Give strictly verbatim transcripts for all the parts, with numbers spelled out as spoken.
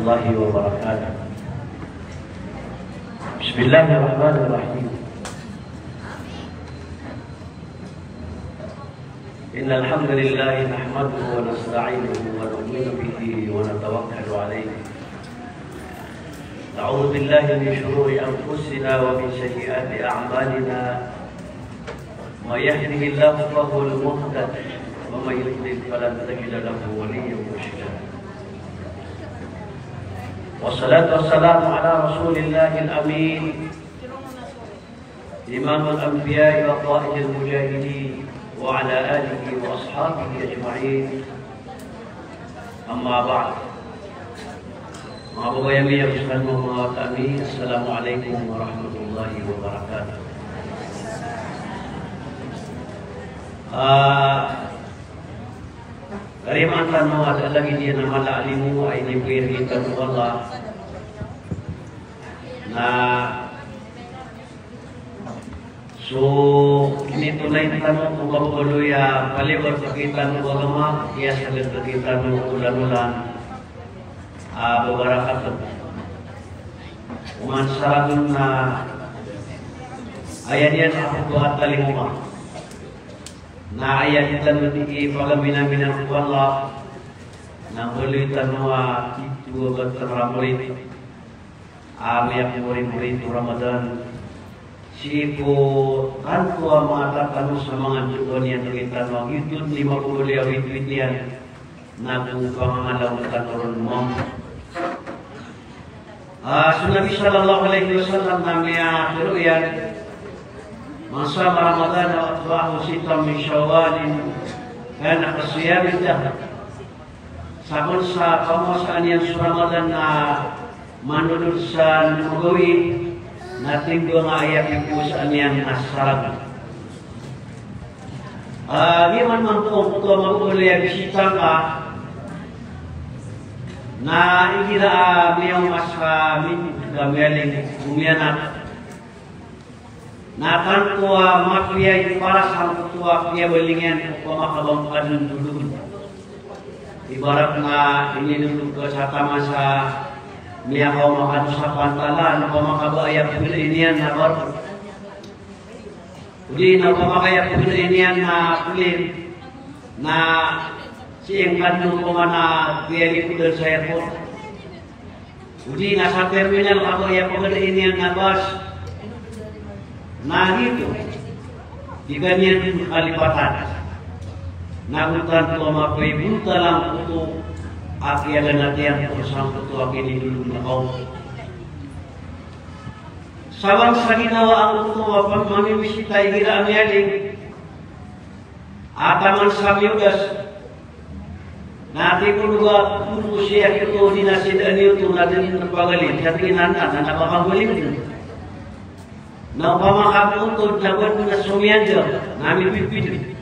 الله وبركاته. بسم الله الرحمن الرحيم. إن الحمد لله نحمده ونستعينه ونؤمن به ونتوكل عليه. نعوذ بالله من شرور أنفسنا ومن سيئات أعمالنا. من يهده الله فهو المهتد، ومن يضلل فلن تجد له وليا مرشدا. والصلاة والسلام على رسول الله الأمين، إمام الأنبياء وقائد المجاهدين، وعلى آله وأصحابه أجمعين. Amma ba'd. Manga babay ami, manga wata ami, assalamu alaikum warahmatullahi wabarakatuh. Ah, karimaan tano a da a lagid iyan a mala a limo a inibgay rktano o Allah. Na so initolay tano ko babaloy a paliyogat rktano o agama, kiyasagad rktano o olan-olan a babarakatn. Oman sa ragon na aya niyan a pagtalingoma. Na aya di tano di pagaminaminan ko Allah, na baloy tano a titho a ba tano ramori a miyakamorimori o Ramadan. Sii ko tanto a manga tatano sa manga jowa niyan rktano a giyoto i mapolawit-wit iyan, na go pangangalaw tano ron mambo. Ah, so Nabi sallallahu alaihi wasallam na miyatharo iyan, "Man sama Ramadan wa atba'ahu sittan min Shawwal, kana kasiyamid dahr." Sakn sa pamowasaan iyan so Ramadan na manonod sa lima gawii, na timbang a aya pipowasaan iyan na sa ragon. Ah, giya man mambo angkoto a mababaloy a bisita ngka, na igira a miyaoma sa miyatlo a miyaling o miyanat. Na tanto a mapiya i para sangkoto a piyabaling iyan opama ka ba ngka dn dodon. Ibarat na inidodon ka sa taman sa miyakaoma ka dn sa pantalan, opama ka ba aya pagdaan iyan na barko. Odi na opama ka aya pagdaan iyan na plane, na sii ngka dn opama na piyalikodan sa airport. Odi na sa terminal ka ba aya pagdaan iyan na bus. Na giyoto, di ka niyan kalipatan. Na go tanto a mapiya i bontal angkoto a kiyaganatan iyan ko sangkoto a kinidolog na kaon. Sabap sa ginawa angkoto a pamamisita igira a miyaling a taman sa miyodas. Na tig o dowa, polo siya giyoto, di na sii dn iyoto na dn pagalin. Sa tig iyan na, na, na ba ka galing dn? Na opama ka ba oto na ba dn na somiyada, na mipipid.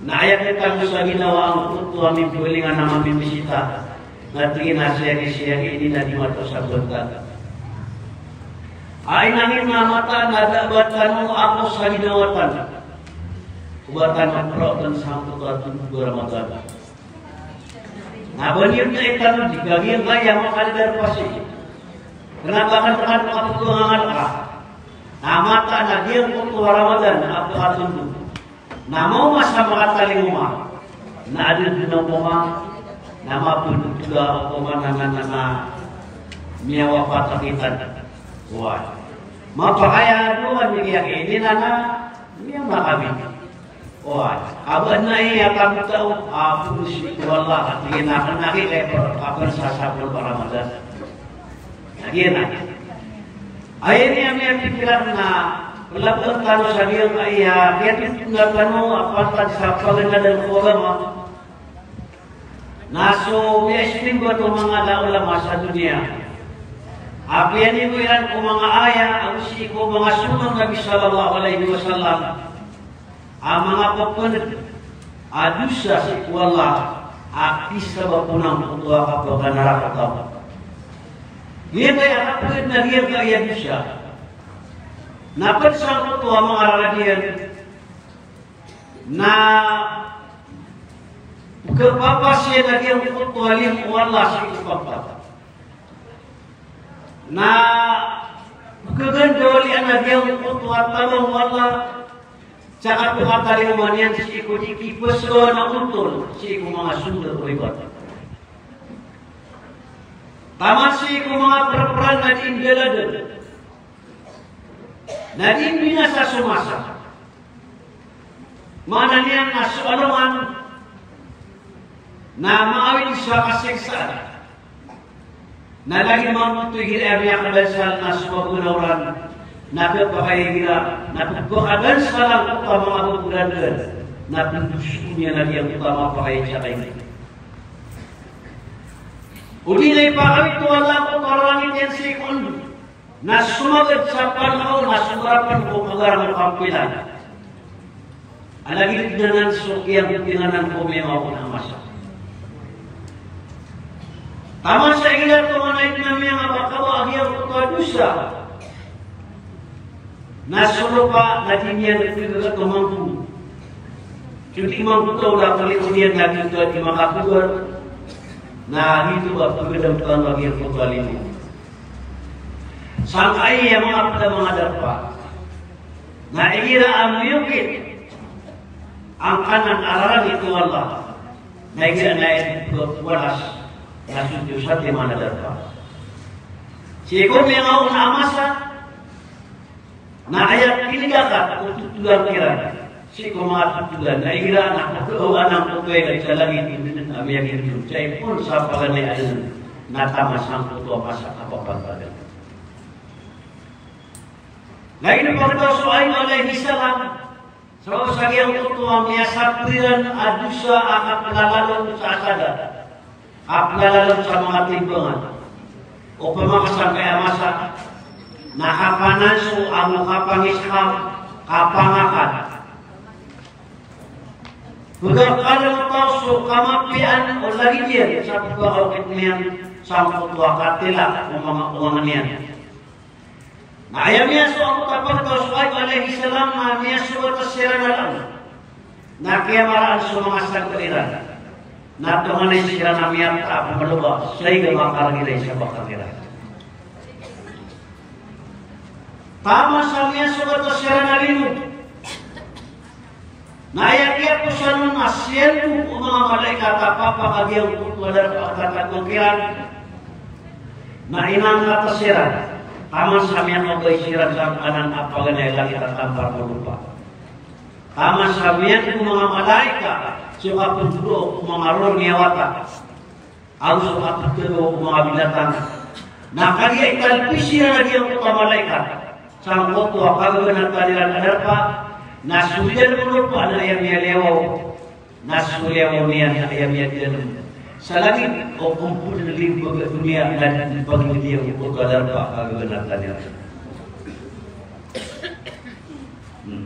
Na aya katago sa ginawa angkoto a mibaling a mamimisita. Na tig iyan a siyagi-siyagi ini na di mato sa bantag. Ay nangin na mataan a da a ba tano ako sa ginawa tano. Ko ba tano praotan sangkoto a tondog a Ramadan. Na ba niyo na itano di gagiyangkaya makaligar pasi. Kna ba kan, kan makapagpangangal ka. Na mataan a giyangkoto a Ramadan a pakatondog. Na maoma sa makatalingoma, na adn dn a opama, na mapd oto a opama na, na, na, na miyawapat a kitan. Oway. Mapakay a dowa niyan ini na, na miyamakabit. Oway. Aba na iya kabit a, a, polo sii ko Allah, a tig iyan a kna ki kay per, kapan sa sapolo a Ramadan. Lagid iyan a aya niyan miyapikiran na palagoan tano sa giyangkaya kiyatotona tano a pantag sa paganadn ko agama. Na so miyaistimbat o manga ulama sa doniya a piyanibo iran ko manga ayat ago sii ko manga sunnah o Nabi sallallahu alaihi wasallam a manga pphan'g a dosa sii ko Allah a kisabap on angkoto a kapaganaraka taw. Giya kay a kapagd na giyangkaya dosa na pd sangkoto a manga rarad iyan na pkhapapas iyan a giyangkoto a limo o Allah sii ko pagtaw. Na pkhagandawalian a giyangkoto a tabang o Allah, sa kapatalingoma niyan sii ko di kipasgaw na ontol sii ko manga sundot o ribat. Taman sii ko manga prapran na di ndaladal, na di mbinasa so masa. Maana niyan na so alongan na maawid sa kasiksa. Na lagid mambo oto igira a miyakadasal na so mabagr a oran na khapakay igira na pphakadasal angkoto a manga babagraan na pndoso niyan a giyangkoto a mapakay sa kaibigan. O di na ipakawit o Allah angkoto a langit iyan sii ko ndo. Na somagad sa panaw na somagad ko kagarang o kampilan. A lagid anan so kiyangkoto a miyangako a masa. Taman sa igira tonganay na miyangako a giyangkoto a dosa. Na so lopa na di niyan khagaga mambo. So di mambo to na kali o niyan na giyoto a di makakogar. Na giyoto a pagdam tano a giyangkoto a limo. Sangkai a manga pd a manga darpa. Na igira a miyokit angkanan a rarangit o Allah, na igira na aya di pagwalas na so dosa timan a darpa. Sii ko miyangaoona a masa, na aya tinigakat o totolan kiran sii ko manga totolan, na igira na pagkaoona ko toy na sa langit a miyagindon sa ipon sa paganay a dn, na taman sangkoto a masa a kapapantagan. Na ino pagtaw o Shuaib alayhis salam, sabap sa giyangkoto a miyasapiran a dosa a kaplalalo sa asada, kaplalalo sa manga timbangan. Opama ka sangkaya masa na kapananso ago kapangiskam, kapangakad. Pagakal o taw so kamapiyaan o lagid iyan sa pagkaokit niyan sangkoto a katila o manga owang niyan. Na aya miyasowa ko kapagtaw o Shuaib alayhis salam na miyasowa ta siran a lang. Na kiyamaraan so manga sagad iran. Na tonganay siran a miyata a pamaloba sa iga makargilay sa bakal iran. Taman sa miyasowa ta siran a limo. Na aya kiyaposan on na siyanto o manga malaikat a papakagiyangkoto a darpa a tatagong kiran. Na inangkat siran, taman sa miyakaogay siran sangkanan a paganay a langit a tampar ko lopa. Taman sa miyanto o manga malaikat so kapndoroo o manga roo niyan a wata. Ago so kaptlo o manga binatang. Na kagiya ikalpi siran a giyangkoto a malaikat sangkoto a kagaganatan iran a darpa, na so liyan o lopa na aya miyaliyawaw, na so liyawaw niyan na aya miyadalm sa langit o kompol na limbag a doniya na di pagilid iyan giyangkoto a darpa a kagaganatan iran. Hmm.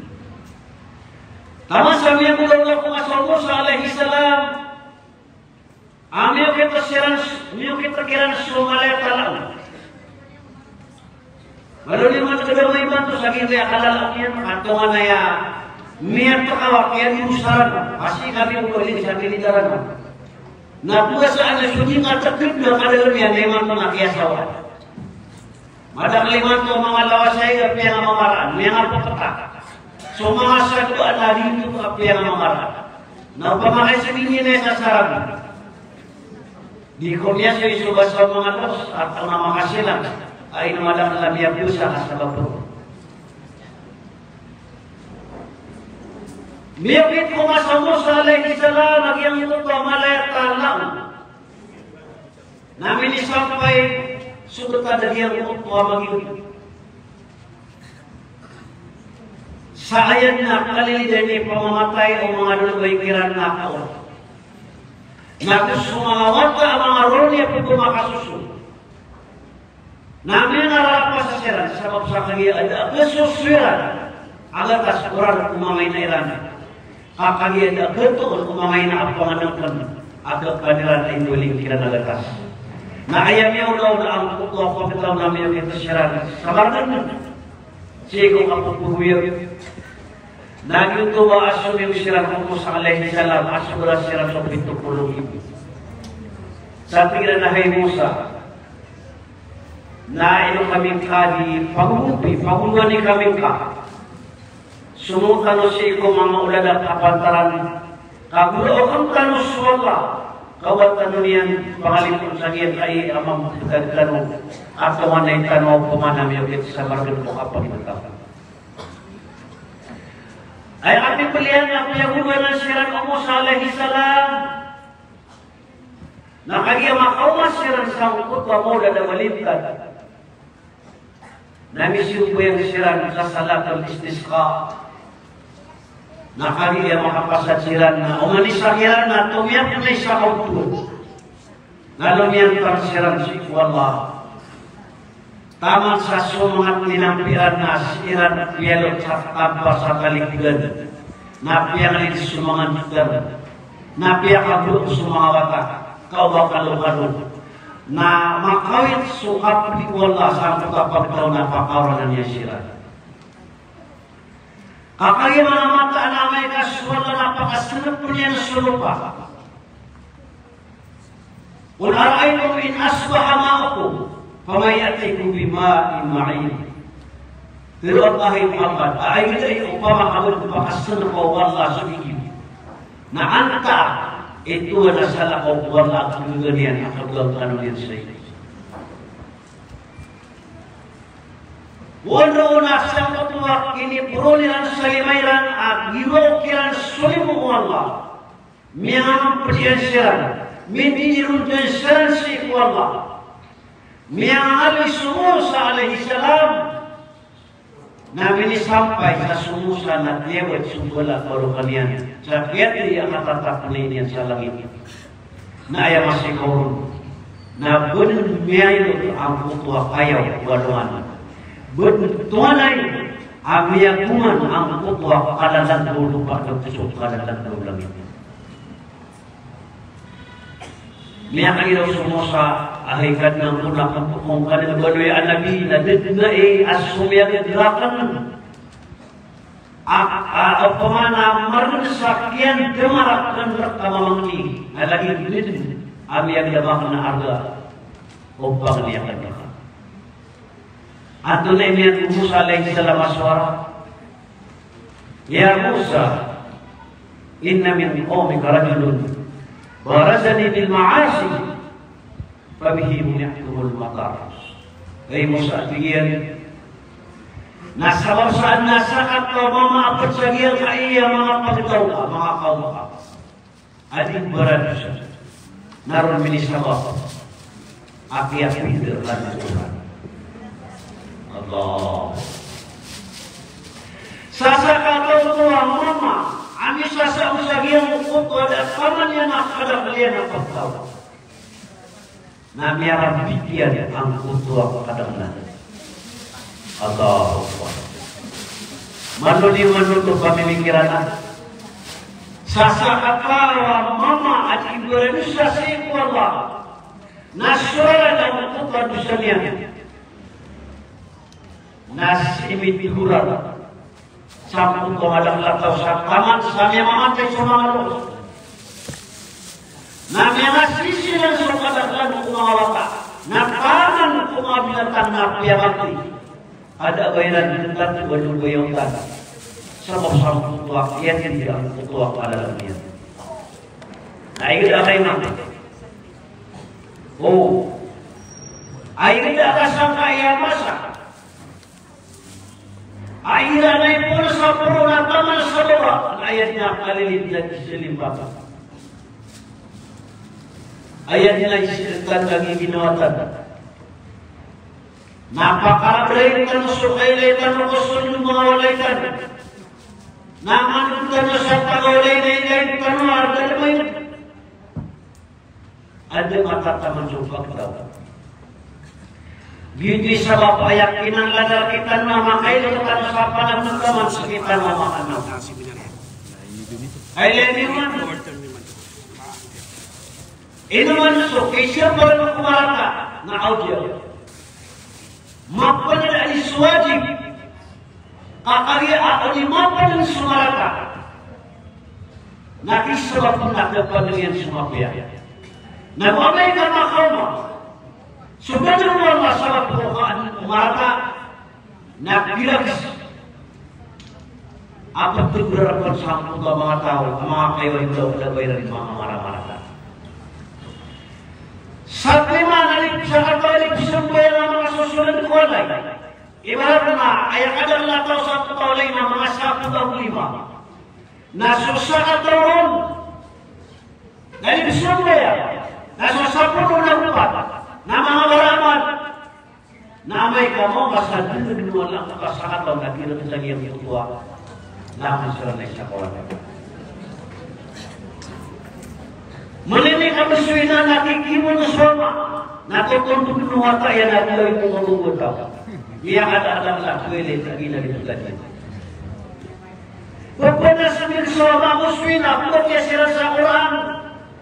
Taman sa miyagolaola ko masa o Musa alayhis salam, a miyokit siran, miyokit kiran so mala a tala on. Malo niyo man kadaw imanto sa giya a kalala iyan, antongan aya miyatakaw a kiyandosaran, a sii kami o kawili sa kinidaran. Na pagasa a so di katakd na kadalm iyan na imanto na kiyasawa. Madakl imanto a manga lawas a aya piyangamamaraan, miyangapapata. So manga sadoa na di oto a piyangamamaraan. Na opama ka sii niyan a sasarag. Di ko miyasoy so basa o manga lawas, a tonganay a makasilang. Ay na madakl a miyabsa ka sabap on. Miyokit ko masa o Musa alayhis salam a giyangkoto a mala a tala on. Na minisampay so btad a giyangkoto a magilid. Sa aya na kalilidan i pamamatay o manga dalm a ingkiran na kaon. Na go so manga wata a manga roo niyan a pphakasoso. Na miyangararapa sa siran, sabap sa kagiya a da a kasoso iran a gatas ko rarok o manga ina iran. Ka kagiya da a katoon o manga ina a panganangkn a khakan iran a indoling kiran a gatas. Na aya miyaolaola angkoto a pagtaw na miyokit siran sa margn sii ko kapphagoyag. Na giyoto a asomi siran ko Musa alayhis salam a sobra siran so pito polo ribo. Sa tig iran a, hay Musa, Na ino kami ngka di pagompi, pagomani kami ngka. Somoot tano sii ko manga olad a kapantaran, ka golaokan tano so Allah, ka oba tano niyan pangalipon sa giyangkai a mapetad tano, a tonganay tano opama na miyokit sa margen ko kapagibetang. Aya kapipilian na piyagolaokan siran o Musa alayhis salam. Na kagiya makaoma siran sangkoto a maolad a malintad, na misimbayang siran sa salatul istisqa. Na kagiya makapasad siran na oman i sakiran na tomiyapnay sa kaoto. Na lomiyantar siran sii ko Allah. Taman sa so manga tinampi iran na sii iran piyalot sa tampar sa kalikodan. Na piyangalid so manga dikar. Na piyakabolok so manga wata. Ka oba kalokalo. Na makawit so kapdi o Allah sangkoto a pagtaw na pakaoranan iyan siran. Ka kagiya manga mataan a amay ka so Allah na pakasenep iyan so lopa. Qul ara'aytum in asbaha ma'ukum faman ya'tikum bima'in ma'in. Tero a, hay Muhammad, a aya dn opama ka on pakasenep o Allah so ig iyo, na antaa i towan a salakaw o Allah a kagaga niyan a kagoan kano niyan sii. Wano na sangkoto a kiniporon iran sa lima iran a giraok iran so limo o Allah. Miyangamped iyan siran, mindironto iyan siran sii ko Allah. Miyangaaloy so Musa alayhis salam. Na minisampay sa so Musa na tiyawad so bala a barokan iyan sa kiyathay a katatapnay niyan sa langit. Na aya masikaw ron na bn miyailot angkoto a kayaw o alongan. Bn tonganay a miyagoman angkoto a kalalan o lopa, na so kalalan o langit. Miyakairaw so Musa a, hay Kadnan ko, na kapokong ka dn baloy a nabi, na da dn ai a somiyagd rakn a, a, opama na marn sa kiyandamar akn rka mamangni, na lagid dn a miyagdam akn a arga o pangni akn rka. Antonaa i miyatharo o Musa alayhis salam a sowara? Ya Musa, inna min qawmika rajulun barazani bil ma'asi fabihi muni'tumul matar. Hay Musa, tig iyan, na sabap sa adn a sakataw a mama a pd sa giyangkaya manga pagtaw ka, manga kawm ka a di mbaradosa, na ron minisabap a kiyapider ka ko Qur'an. Allah. Sa sakataw a mama a misasaot sa giyangkoto a da a taman iyan a kadakl iyan a pagtaw. Na miyarambit iyan angkoto a kadaklan. Allahu Akbar. Manoni manoto pamimikiran a sa sakataw a mama a di mbaradosa sii ko Allah, na soran angkoto a dosa niyan. Na sii mitigoran sangkoto a madakl a taw sa taman sa miyamamatay so manga loks. Na miyangasisi iran so kadaklan ko manga wata. Na taman ko manga binatang na piyamatay. Ada a ba iran dn tatiwan o bayaw tano. Sabap sangkoto a kiyathay angkoto a kalalan iyan. Na aya da a kaiman. O. Aya da a kasangkaya masa. Aya na ipoon sa poro na taman sa baba, na aya dn a kalilid na di salimbatan. Aya dn a isirtan na giginawatan. Na pakarabray tano so kailay tano ko so manga walay tano. Na manoto tano sa taga walay na ilay tano a da dn mailay. Adn a matataman so pagtaw. Giyoto i sabap a aya kinanglan a rktano na makailay tano sa panagontaman sa kitano a makaanaw. Ay, ino man. Ino man so kiisapar ko marata na awdiya. Mapnd a di so wajib. Ka kagiya a odi mapnd so marata na kisabap na kpnd iyan so mapiya. Na go amay ka makaoma so bnar a mala sabap ko Marata na kilags a ptgr a rapan sa angkoto a manga taw a manga kayo a indaw a da ba iran manga maramarata. Sa tima na di, sakataw a di pzambayang a manga sosold ko walay. Ibarat na aya kadakl a taw sa angkoto a walay na manga sapolo ago lima. Na so sakataw ron na di pzambayang, na so sapolo ago pat na manga maramarata. Na amay ka mamasa dn o Allah ka sakataw na di ron sa giyangkoto a langon siran na isa ko Allah. Mlini ka msoy na nakikimo na so ama, na totondog o wata iyan a di ron ko mabobota. Iya ada ada na kuwili sa gina di pagadi. Pagpanasamig so ama ko so ina, pagkiya siran sa Qur'an,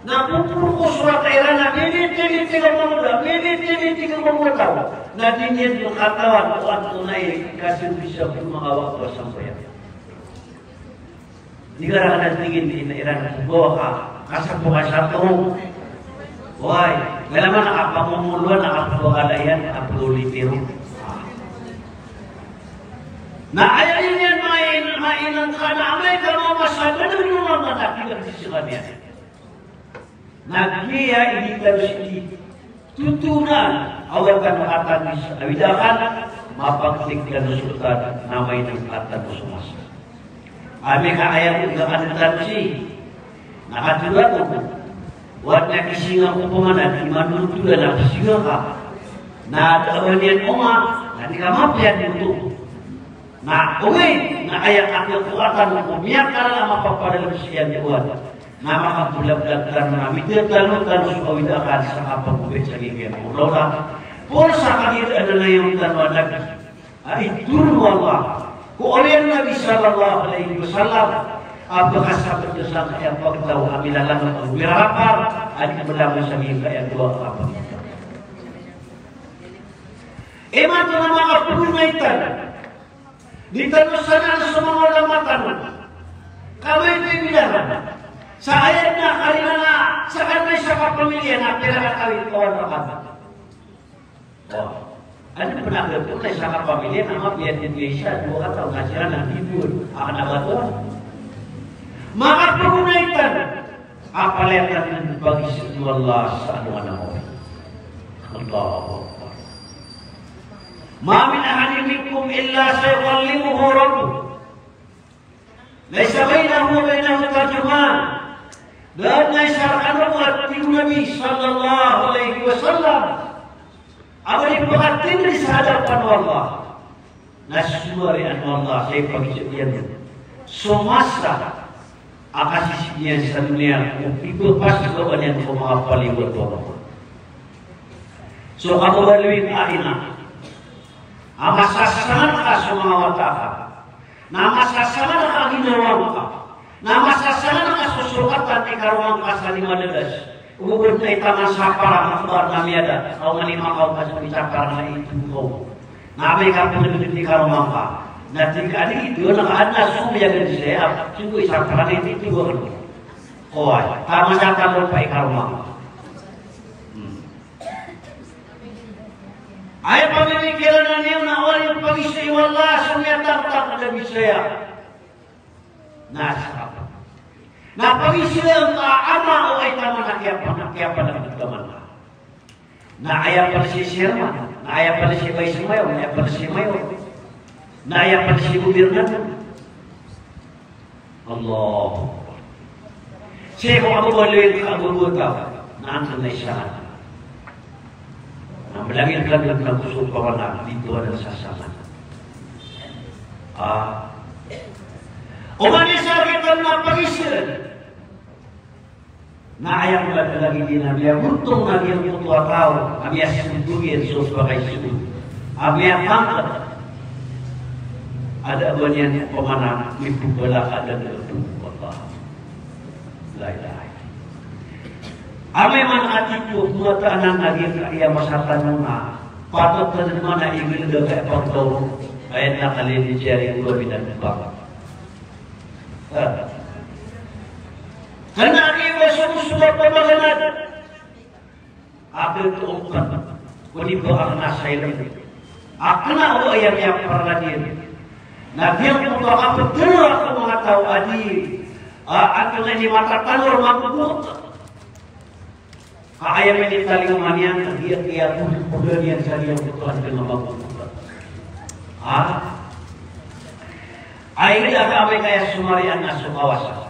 na pupurko so wata iran a mimiti-miti ko manga oda, mimiti-miti ko manga taw. Na di niyan katawan o antonaa i kaserbis a manga awak ko sambayang. Di ka rakan a tingin, ina iran ko ka, kasapo ka sato. Way, wala man a kapamomoloan a kapagalayan a polo litiro. Na aya niyan main, mainan ka na amay ka mamasa dn o Allah na di ka sisakaniyan. Na giya i di tano sii totonan a wata na katangis a widakan, mapagtik tano so tano na mainan ka tano so masa. Amay ka aya ko gakadn tano sii na katolad o wata na kisinga ko pamana, di manotolan a kisinga ka. Na da a ba niyan oma, na di ka mapiya dn oto. Na ogaid na aya kakokoatan ko miyakala a mapapadalm siyan ko wata. Na makabolablag tano na mitatalo tano so awid a akal sa kapagobay sa giyangkai a mawla-wla. Poon sa kagiya na aya tano a Nabi a itoro o Allah ko oriyan o Nabi sallallahu alaihi wasallam a pkasabot sa kiyapagtaw a milalangot a mirarapar a di mlalangot sa giyangkai a dowa a kapagtaw. Imanto na makapoon na itan. Di tano sanaan so manga ulama tano. Ka maito i bidaran. Sa aya na karina na, sa karina sa kapamiliya na pira ka taw i kawan rakan. O. Ano pn a pira ka taw na isa kapamiliya na mapiya dn i isa, dowa ka taw na siran na di bo. Akan a ba to. Makapoon na itan. Apalaya tano pagizaan o Allah sa alongan a mawri. Allahu Akbar. Ma min ahadin minkum illa sayukallimuhu rabbuh. Laysa bainahu wa bainahu tarjuman. Da dn a isa rkano, a tig o Nabi sallallahu alaihi wasallam, a ba di pkatindg sa hadapan o Allah na sowarian o Allah sa ipagizaan iyan so masa a kasisii niyan sa doniya ko pipapasgawa niyan ko manga paliyo a taw. So kababaloy a ina, a masasangan ka so manga wata ka, na masasangan ka a ginawa ngka, na masasangan ka so sokatan i karoma ngka sa lima dadas. Ogaid na itaman sa parang a kbar na miyada, aw nga lima kaw ka so miyada sa parang na ito kaw. Na amay ka pnggdgd i karoma ngka, na tig ka a di, di on ka adn a so miyada di saya, tig ko isa parang na ito kaw. Oway, taman sa talo pa i karoma ngka. Hmm. Aya pamimikiran iyan na oway, pagizaan o Allah so miyatangtang a da bisaya. Na sakap. Na pagizaan ka a ama o ay taman a kiyapan, kiyapan a taman ka. Na aya pala si Sherman, na aya pala si Bay Samayaw, na aya pala si Mayor, na aya pala si gobirnador. Allahu Akbar. Sii ko kababaloy a kababaloy a taw, na antonaa i saan. Na mlagid ka dn na go so pawana, di to adn sa saan. Ah. Oman i sakit na pagizaan. Na aya ko lagid iyan a miyagontong na giyangkoto a taw a miyasombog iyan so pakaisombog a miyapangkat a da a ba niyan pamana mipobalak a da a ba. La ilaha illallah. Amay man a tito, mataan a giyangkaya masa tano na patot tano man a igira da kaya pagtaw, kaya na kaliyan di jari ko ba binan baka. Kna a giya so, so ba pamaganad a katoon ko di ba a kna sa ilm. Akn a o aya miyaparlad iyan. Na giyangkoto a kaptharoa ko manga taw a di, a, akn a di matatanor mambo. Ka aya minitalingoma niyan, na giya kiyagogodan iyan sa giyangkoto a di mambo. Ha? Ay, da ka amay ka aya somarian na so kawasa.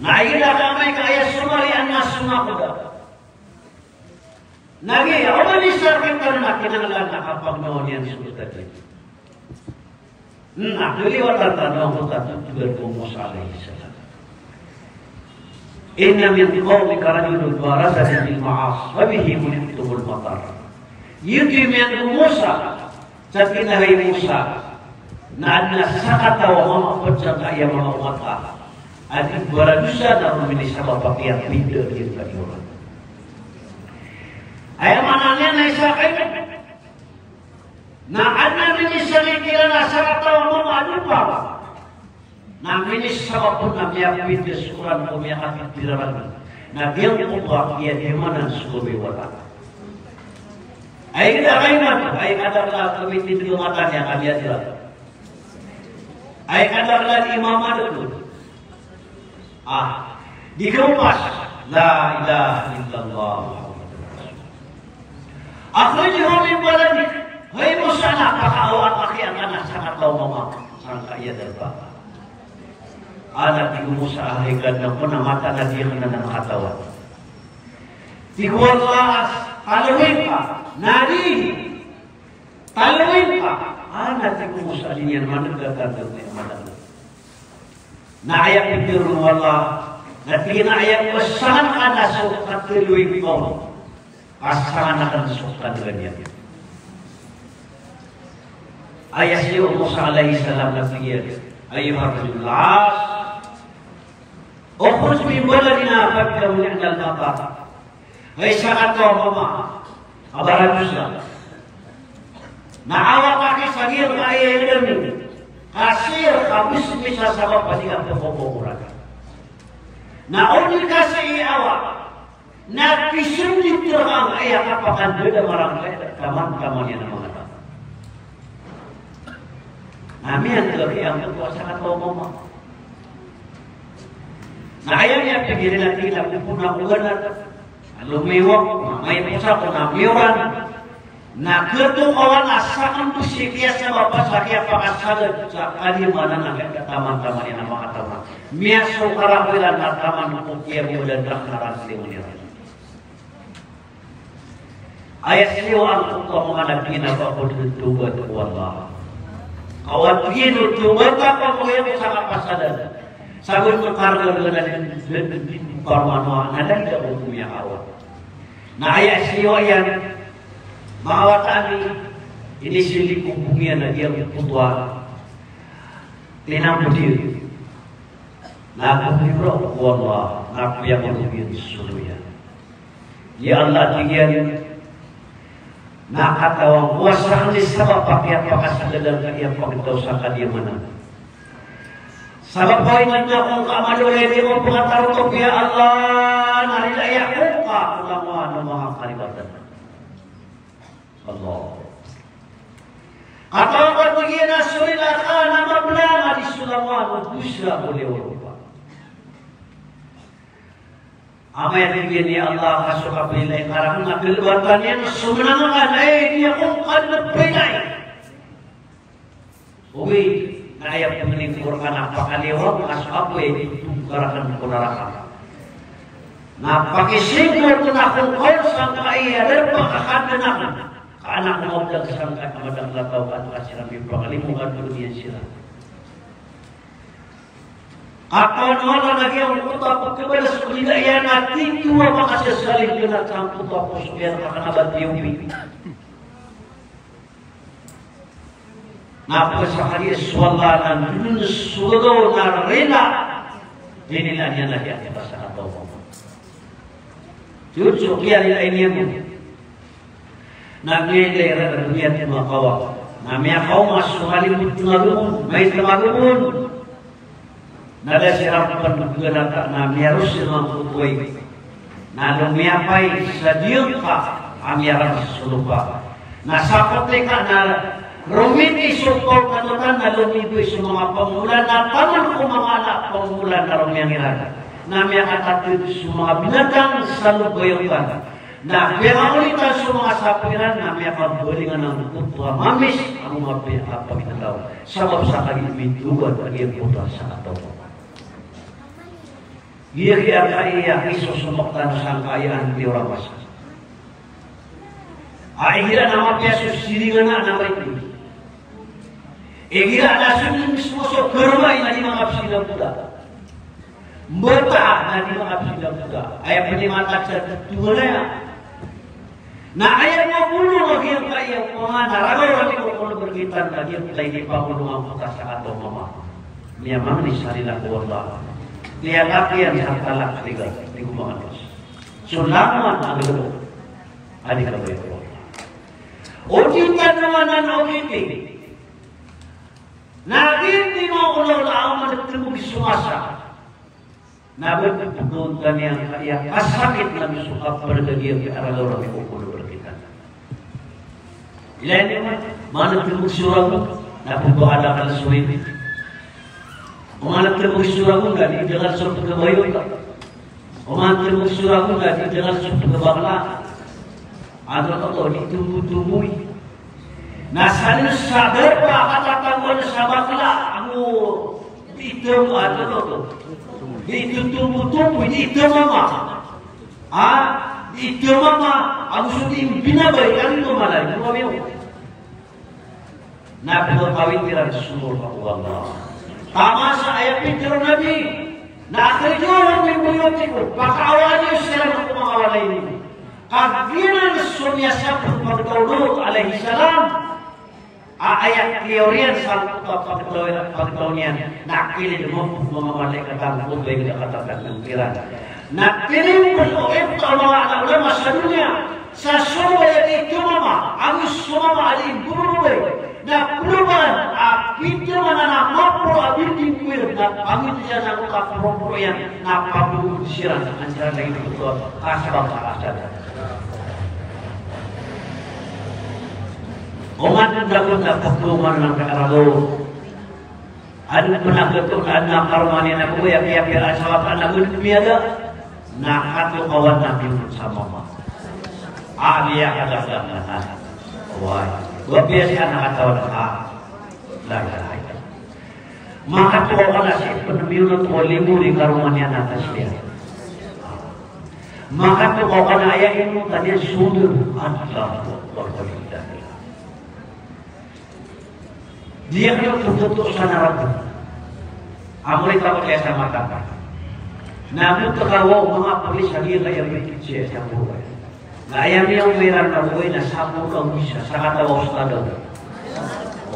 Na aya da ka amay ka aya somarian na so nakoda. Na giya, o mani sa rktano na kinanglan a kapagnaw niyan so btad iyan. Na kaliwatan tano angkoto a totogad ko Musa alayhis salam. Inna min qawmika rajulan baraza bil ma'asi wa bihi muni'tumul matar. Giyoto i miyan'g o Musa, sa tig iyan a hay Musa, na adn a sakataw a mama pd sangkaya manga omat ka a di baradosa na ron minisabap a kiyapinda iyan ka di oran. Aya maana niyan na isa ka iyan na adn a minisangit iran a sakataw a mama a dopa. Na minisabap on na miyapinda so oran ko miyakapipira ran. Na giyangkoto a kiyadimanan so gawii wata. Ay da ka iman, ay kadakl a komitindg o mata niyan a miyadra. Ay kadakl a di mamadodo. Ah, di kawpas. La ilaha illallah Muhammadur Rasulullah. Akhrijhu min baladik. Hay Musa, na pakaawaa ka ki angkanan a sakataw a mama sangkaya darpa. Ana tig o Musa a hay Kadnan ko na mataan a di akn anan katawan. Tig o Allah a talowin ka, na di. Talowin ka. Ana tig o Musa a di niyan maneg a tanda a mataan. Na aya pitharo o Allah, na tig iyan a aya ko sangan ka na so katalowi ko, ka sangan akn so kanegan iyan. Aya siyowa o Musa alayhis salam na tig iyan, ayyuhar rajulul 'asi, ukhruj min baladina fa biha muni'tumul matar. Hay sakataw a mama a baradosa. Na awaka ki sa giyangkaya aya dn ka sii rka mismisabap a di ka pkhakokoran. Na o di ka sii awak, na kisndit rka angkaya kapakandadamar angkaya taman-taman iyan a manga taw. Na miyan'g ki angkoto a sakataw a mama. Na aya miyapikir iyan a tig iyan a pphona ko ganat. Lomiyo ako, na maiposa ako, na miyoran. Na khatokawan a sakn bo sii kiyasabap sa kiyapakasagad sa kadimanan a kataman-taman iyan a manga taw. Miyasoka rka iran na taman ko kiyagogodan rka na rk sii maniran. Aya siyowa angkoto a mama na tig iyan a ba ko dn tawbat ko Allah. Ka o tig iyan o tawbat ako ko aya ko sa kapasadan. Sa bo ko karga dn a dn parmanoa na da ko miyakawa. Na aya siyowa iyan, manga wata ami, inisindi ko bo iyan a giyangkoto a tinambd iyan. Na ko mibra ko Allah, na ko aya ko iyan so loya. Ya Allah, tig iyan, na katawan ko a sakn i sabap a kiyapakasagad angkaya pagtaw sa kadimanan. Sabap a aya ko ngka a maloya, di ko pkatarotop, ya Allah, na rilai ako ngka ko langowan o manga karibatan. Allah. Katawan ko, tig iyan, a so rila rka na mablang a di so langowan o dosa ko liyo rka. Amay a tig iyan, ya Allah, ka so kapilay ka rakn na kalbatan iyan so mnang akn, ay, di ako ngka dn pilay. Ogaid na aya pngni ko rka na pakaliyowa ngka so apoy a itogo ka rakn ko naraka. Na pakisingor ko na ko ngka on sangkaya darpa ka kadnan akn. Ka an ako mablag sangkaya madakl a taw ka an ka siran mipakalimo ka doniya siran. Katawan o Allah na giyangkoto a pkhabalas ko rila iyan a titho a makasasalingkn sangkoto a poso iyan ka kna ba tiyopi. Na pkhasakali so Allah na ndodon so gagaw na rila. Rinilaan iyan a di a kipasakataw. Tiyoto so kiyarilaan iyan. Na miyailay iran a doniya a makawa. Na miyakaoma so malimod na lomon, maito a lomon. Na da siran pn ganata na miyaros iran ko tuway. Na lomiyapay sa diyangka a miyarang so lopa. Na sa kotika na romiti so kaokatan na lomiboy so manga pamomolan na taman ko manga anak a pamomolan na romiyan iran. Na miyakatatid so manga binatang sa lopa iyan. Na piyakaolitan so manga sapo iran na miyakabalingan angkoto a mamis a mapiya a pagitataw. Sabap sa kagiya mitowan a giyangkoto a sakataw. Giya kiyakaiya, isosomak tano sangkaya a tiyoramasa. A igira na mapiya so siringan a na maito. Igira na so mismo so karoma i na di makapsinambola. Mbata na di makapsinambola. Aya pn i matag sa tonganay a. Na aya mabolong a giyangkaya a pamana, ragaw rani ko kono berkitan na giyangkaya di pabolong angkoto a sakataw a mama. Miyamangni sa rila ko Allah. Tiyalak iyan sa talak liga, di ko manganos. So langowan a gdg a di kabaya ko Allah. O di tano anan o kiti. Na kiti mo ko Allah a oman tmog so masa. Na ba pagkaonta niyan ka aya kasakit na miso ka pagkagiya ka aragaw na mikokono berkitan. Ilay niyo man, mana tmog so ragon, na pagkaada ka na so ini. O mana tmog so ragon ka, di dangal so pagkabayo ka. O mana tmog so ragon ka, di dangal so pagkabakla. Ano to, di tumbo-tumboy. Na sa niyo sa darpa a katatagoan sa bakla, ago di tumbo, ano to, di tumbo-tumboy, di tumama. Ha? Di tumama, ago so di mbinabay, ano to malay, ano to malay. Na pkawit iran so manga Allah. Taman sa aya pitharo o Nabi, na akhrijuhum min buyutikum, pakaawaan iyo siran ko manga walay niyo. Ka giyanan so miyasapar o pagtaw o Lut alayhis salam, a aya kiyaoriyan sa pagtaw, pagtaw niyan, na kilid mambo o manga malaikat angkoto a iniga katatag iran. Na tinimbol o ipta o manga ulama sa doniya, sa so lopa a di tumama, ago so mama a di mbobobay, na ploban a pito man a maporo a bilding ko iran, na pangito iyan angkoto a poroporo iyan, na pabobod siran, antaa lagid oto a sabap a asal. Oman dagon na pagdoman na karagaw. Adn pn a gioto na karoma niyan a koya, kiyapiya a sabap a na gioto miyaga. Na katokawan na giyoto sa mama. A, miyakadakdakl na. Oway. Go piya siya na katawan a. La ilaha illallah. Makatokawan na si pn miyoto ko limo di karoma niyan a kasiya. Makatokawan na aya inotan iyan sold. Allahu Akbar. Di ako nagtututo sa narapin. Ako rin tapos kaya sa mata. Na ako takawa o mga pulis, sabi kaya may kitse sa buhay. Na aya miyang mayran na buhay na sapo ka wisa, sa katawa ustad ako.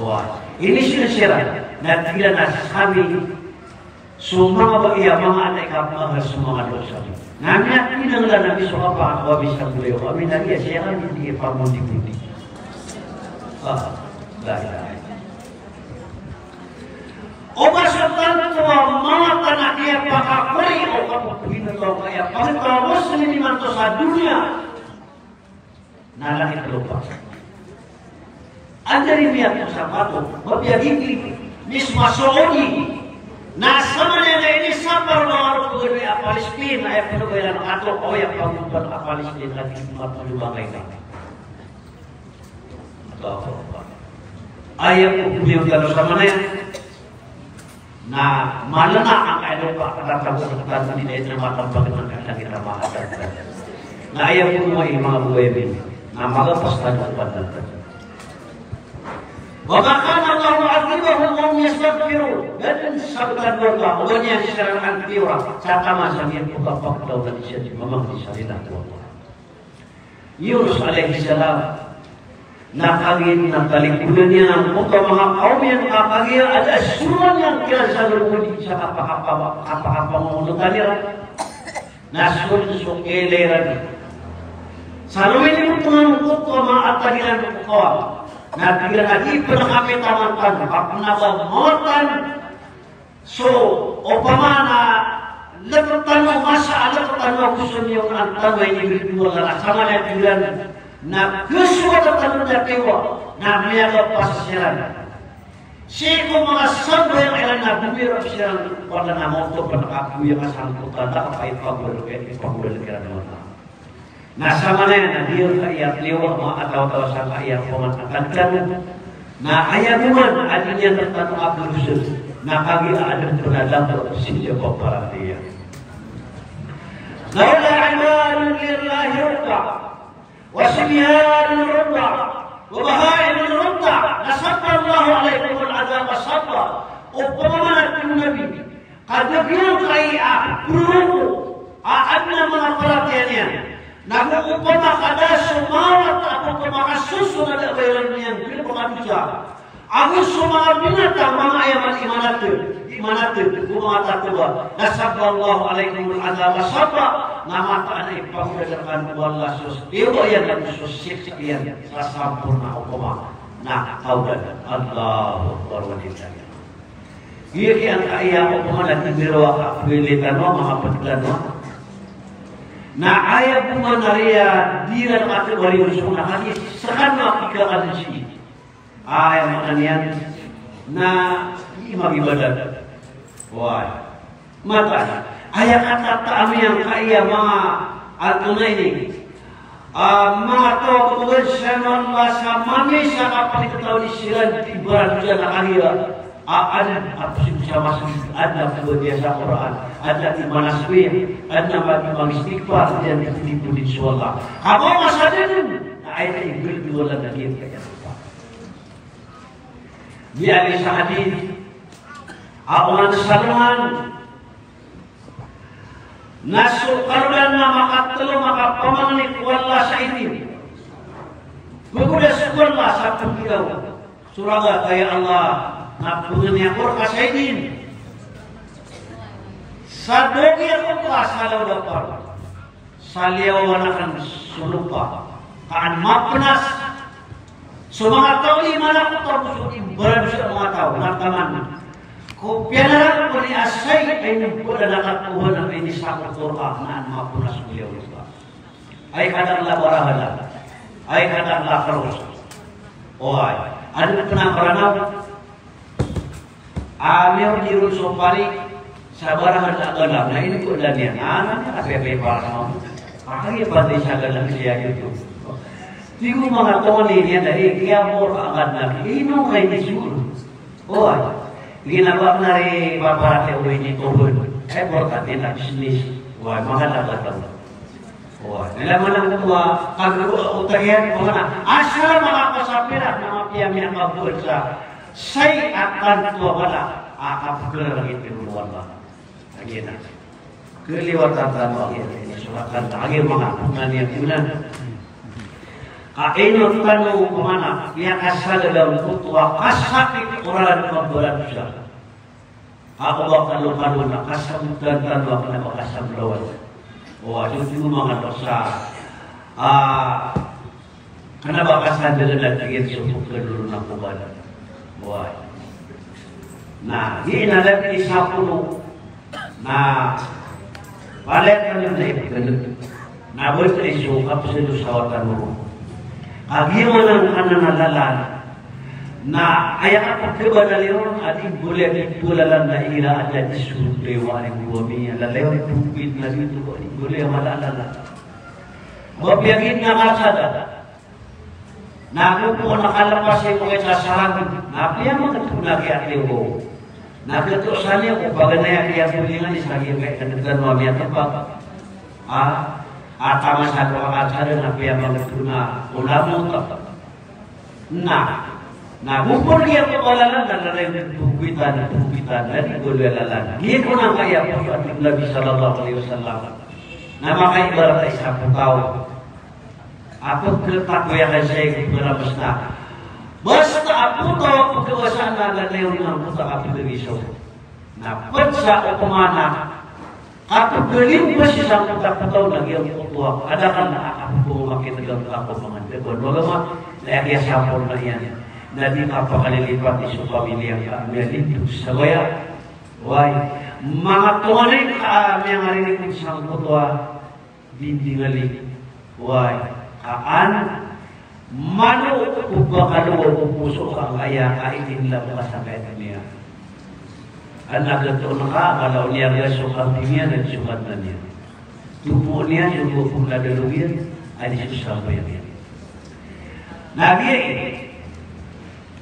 Wa. Ini sila sira, na tila na sabi, so manga ba iya, manga anay ka, manga so manga dosa. Na miyakinanglan ami so kapakawa mi sa bolayoka ami, na iya siya kami di ipamundi-mundi. Ah, la ilaha illallah. O ba so tanto a manga tana iya pakakori o kapagpagina to kaya pangita Muslim imanto sa doniya. Na langit lopa. Anjari miyatosa pato, mabiyagiti, misma Saudi. Na samanaya na inisapar o manga rogo a Palestine, aya pn o ba iran ato, o aya pagompan a Palestine, na di matulog a kailangan. Allahu Akbar. Aya ko beliau tano samanaya. Na malana angkaya lopa a tatago sa tano di na ito na matambag na kailangan kita mahatag. Na aya ko mo i manga buhay mi. Na magapas tano ko pandan. Wa ma kana Allahu mu'adhibahum wa hum yastaghfirun. Da dn sabtan o Allah, o ba niyan siran antiyoran sa taman sa miyan ko kapagdaw na di siya di mamang di sa rila ko Allah. Yunus alayhis salam, na kagiya na talingkodan iyan angkoto a manga kawm iyan, ka kagiya a da a soroan iyan kiran sa lomodi sa kapakapa-, kapakapangonotan iran. Na soroan so kailay iran. Sa lomidi mo tongam angkoto a manga atag iran ko kawm. Na tig iran a di pn kami taman tano, ka pn a ba mawatan. So opama na ltd tano, masa a ltd tano a goso niyo a tano a inibgay o Allah, samanaya tig iran Na kasogat a tano na tiwa, na miyagapasa siran. Sii ko manga sambayang iran na bibiro siran, wala na mawto pn a kapoy a kasangkotan, na kapaipagol, ipagolan kiran o Allah. Na samanaya na di ron kaiya tiwa, manga taw-taw sa kaiya pman a tantano. Na aya boman a di niyan tano a pagosod, na kagiya adn pn a lamba sii sa paparatiyaya. Laula a'malun lirrahil rukka. Wa sibyanun rudda, wa baha'imun rudda, la sabballahu alaykumul adhaba sabba. Opama man a tig o Nabi, ka da giyangkaya a proroko a adn a manga paratiyaya niyan, na go opama ka da so manga wata a pphakasoson a da a bayaran iyan, pphakadosa. Ago so manga binatang, manga aya man i manatg, i manatg, go manga tataba. La sabballahu alaykumul adhaba sabba, na mataan a ipagoda rkano o Allah so tiwa iyan ago so siksa iyan sa samporna a opama na kaodan. Allahu Akbar, walillahil hamd. Giyangkaya opama na di biro a kapwilitan o manga pagdano. Na aya bo man a riya di ran a tawari o so na hadis, skano a kikakadn sii. Aya maana niyan na di mag-ibadat. Oway. Mataan. Aya katataami angkaya manga antonaa ini, ah, manga taw a pagosod sa manga masa mamisa a kapakitaw ni siran di ibarat sa na kaliya. Ah, adn a posible sa masgit, adn a pagodiya sa Qur'an, adn a imanas ko iya, adn a mag-, mag-istighfar, adn a di podi so Allah. Ka ba masa dn, na aya na imbal di wala na di kaya. Di ali sa hadith a oman sa loman na so karodan na makatlo makapamangni ko Allah sa idin. Pgodas ko Allah sa pngiraw. So raga ka ya Allah, na pngni ako rka sa idin. Sa dogi ako ka sa lawd a par. Sa liyawaw akn so lopa ka an mapnas. So manga taw i manakot ago so imbaradosa a manga taw na taman ko piyanaran ko ni asay a inimbal a na katohan a inisakot ko rka na an mapnas ko liyawaw a lopa. Ay kadakl a barahala. Ay kadakl a kros. Oway. Adn pn a Mranaw a miyaw di ron so pari sa barahala a galang, na inimbal iyan a, na, na, kapiya-piya para sa mama. Akn iya pati sa galang siya gioto. Tig o manga toni niyan a, eh, kiyamor a galang, ino kay di siguro. Oway. Ginaba ko na ri paparati o ini tohon. Ay, importante na business. Oway, manga dapat. Oway. Nila manang ko a, kagro o tagiyan ko na. Asal manga pasapira, na mapiya miyakabuwan sa. Say akan ko wala. Akapagkala lagi pinuluan ba. Lagi na. Kaliwatan tano a giya, ini so ratan a giya manga pngan iyan pngan. Ka ino tano pamana, miyakasala dn ko to a kasakit o ran pambaradosa. Ako ba kalo-kalo na kasabotan tano a kna ba kasabolawan. O, ado tano manga dosa. Ah, Kna ba kasadn a tig iyan so pkhalolon a koban. Oway. Na, giya na lagi isa ko no. Na, palaya tano na ipkhalk. Na, bs iso kapsado sa wata no. Kagiya maana ngka na lalan. Na, aya kapkhabanal iron, a di boleh a di bo lalan na ira a di so dewa a di bo ami a lalayon, topit na di to, a di boleh a mala a lalan. Mapiya giya na kasada. Na go pn a kalpas iyan ko isa sa sarang, na piyamangt ko na kiya tiyo ko. Na kto sa niyo ko paganay a kiyabolingan isa giya kay kandgtan o miyatpag. Ah, a taman sa ko a kasada na piyamangt ko na ko lamot. Na, na go pn giya ko kalalan na lalan ko pogwitan, pogwitan, na di ko lalan. Giya ko na kaya ko a tig o Nabi sallallahu alaihi wasallam. Na makaibarat a isa ko taw. A pkhatakoya ka sii ko pkharabas na. Basta a photo a pkhabasa na lalayon na photo a pkhagisaw. Na pd sa opama na kapkhalimbas sa photo a photo na giyangkoto a kadakl na a kapkhamakit a giyangkoto a pamangandg ko. Wala ma, na iya kiyasampor na iyan. Na di kapakalilipat i so pamilya ngka a miyalindog sa baya. Wai, manga tonganay ka a miyangarinig sangkoto a dindingali. Wai, ka an Mano ko ba kalowa o poso ka angkaya a itinla ka sa kaya doniya. An a gatoon ka, kalaw niyan a so kambing iyan, na so kadnan iyan. Topo niyan, so gopon na dalog iyan, a di so sambayang iyan. Na giya i,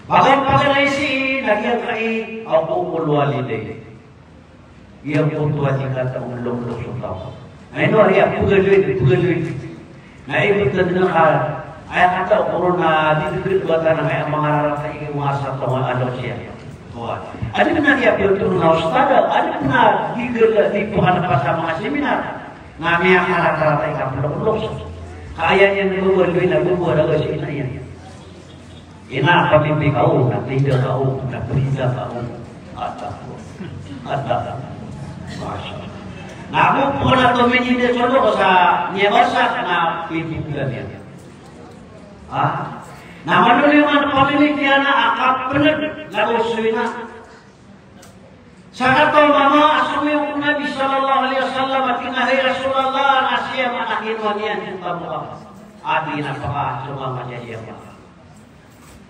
pagan-paganay sii, na giyangkai a uququl walidayn. Giyangkoto a di kataw on loklok so taw. Na ino ari a pagaloy, pagaloy. Na ibt a dn ka, aya kataw ko ron na di dgl o wata na kaya mangararata i masa taw a loks iyan. Wa. Adn a di a pagaloy na ustad, adn a di gl, di pagaloy sa manga seminar. Na miyakararata i kaploklok. Kaya niyan gogol, na gogol a loks iyan. Ina, pamimpi ka on, na tida ka on, na prida ka on. Ada. Ada. Masya Allah. Na ako po na tumingin din sa loob sa niya basa na pipiglan niya. Ha? Na manoliman pamimpi na akapnag na usoy na. Sakataw a mama a somiyogo ko Nabi sallallahu alaihi wasallam a tig iyan a, "Hay Rasulullah, na siyam a kinowa niyan so tamok akn." A di na paka so mama niyan siyam.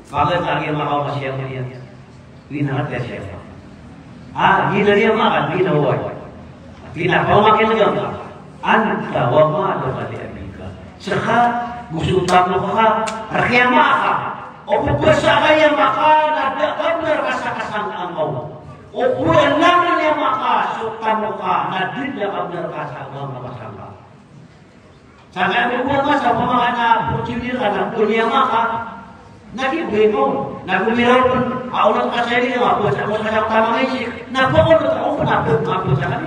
Paka lagi makaoma siyam iyan. Di na katiya siyam. A, di na niyan maka, di na oway. Di na paka makin gam. Anta wa maluka li abika. Ska, go so tamok ka, rk i ama ka. O pphasa ka i ama ka, na da a kabnar ka sa kasangkang ka on. O pphasa ka i ama ka, so tamok ka, na da a kabnar ka sa kasangkang ka. Sangkaya bo a masa, opama ka na photo i ama ka, na di bo ino, na gomiraw pn, a onot ka sa iri, na pphasa ka sa tamok ka, na pphasa ka, na pphasa ka.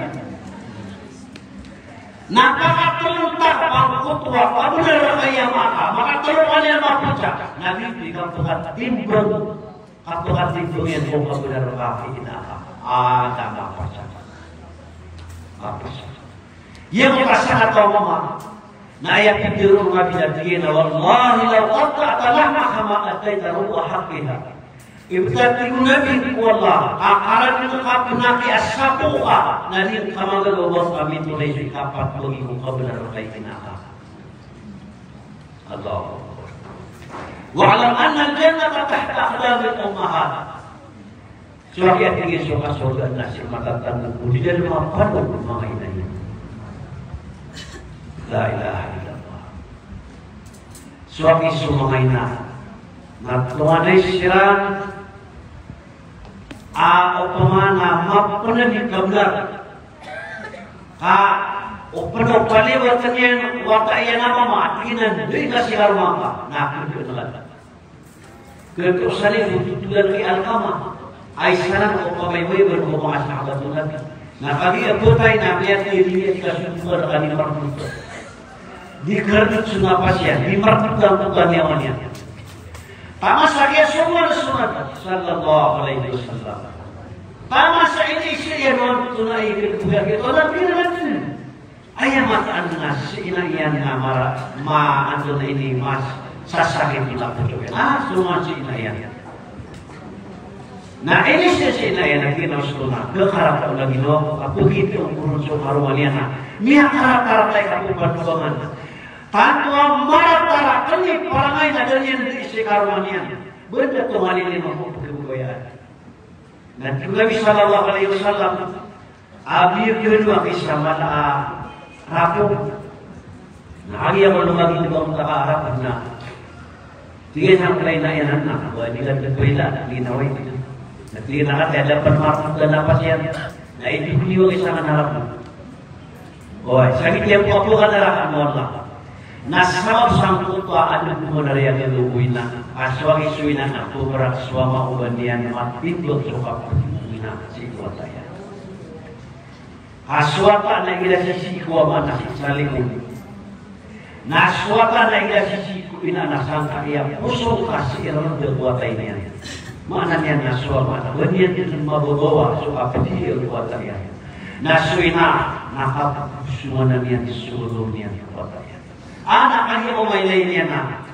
Na pakatlo ta pangkoto a kabnar ka i ama ka, makatlo ka niyan mapasa, na di di ka pkatimbang, ka pkatimbang iyan ko kabnar ka i ina ka. A, da a mapasa. Mapasa. Iya ko kasakataw a mama. Na aya pitharo o Nabi na tig iyan a, "Wallahi law qatta'ta lahmaha ma addaita rubu'a haqqiha." Ibt a tig o Nabi, "Wallah, a karani ngka pn a kiyasapo ka, na di ngka manggagaw a mitoray so ikapat bagi ko kabnar ka i ina ka." Allahu Akbar. "Wa'lam anna al-jannata tahta aqdamil ummahat." So aki, a tig iyan, so kasorgaan na sii matatangg o di dn mapalod o manga ina iyan. La ilaha illallah. So aki, so manga ina na tonganay siran a opama na mapnd i kabnar ka, opama na paliwatan iyan o wata iyan a mama, a tig iyan a di ka sii karoma ngka, na kdn ka. Kto sa ni, totolan ki Alqamah. Ay sanan ko pamaybay ko manga sahabat o Nabi. Na kagiya btay na miyatay niyan i kasogoan ka di margn. Di kardot so napas iyan, di margn so niyawa niyan. Taman sa kiyasogoan so Nabi sallallahu alaihi wasallam. Taman sa ini siya non tunay kito na Nabi na Aya mataan na sii ina iyan na mara, ma, antonaa ini, mas, sasakit i laposo iyan. Ah, so man sii ina iyan. Na ini sii, sii ina iyan na kinosto na, khakarata o lagid o, a pagito o koron so karoma niyan na miyakarata-rata i kapopadbangan. Tanto a marata rakn i parangay na da niyan dii sii karoma niyan. Benda to ngalilima ko pagkabayaan. Na tig o Nabi sallallahu alaihi wasallam, a biyagn o aki sa mala a rapo. Na agi ako lomagid o bangka a rapo na. Tig iyan a kala ina iyan na, wa di ka dn prila, di na way. Na tig iyan a kati a dapat marapot ka na pasiyan. Na ito biyagn o aki sa mala a rapo. Oway, sa giya bo a pkadarakan o Allah. Na sabap sangkoto a adn ko mala a riya a gagawii na, a so aki so ina na pkharak so ama o ba niyan matindg so kapakay o ina sii ko wata iyan. A so wata na igira sisii ko ama na sii sa limo. Na so wata na igira sisii ko ina na sangkaya poso ka sii ron ko wata iyan. Maana niyan na so ama na ba niyan dn mabagawa so kapakay o wata iyan. Na so ina na kapos o maana niyan so gagaw niyan ko wata iyan. Ana kani o mailay niyan na.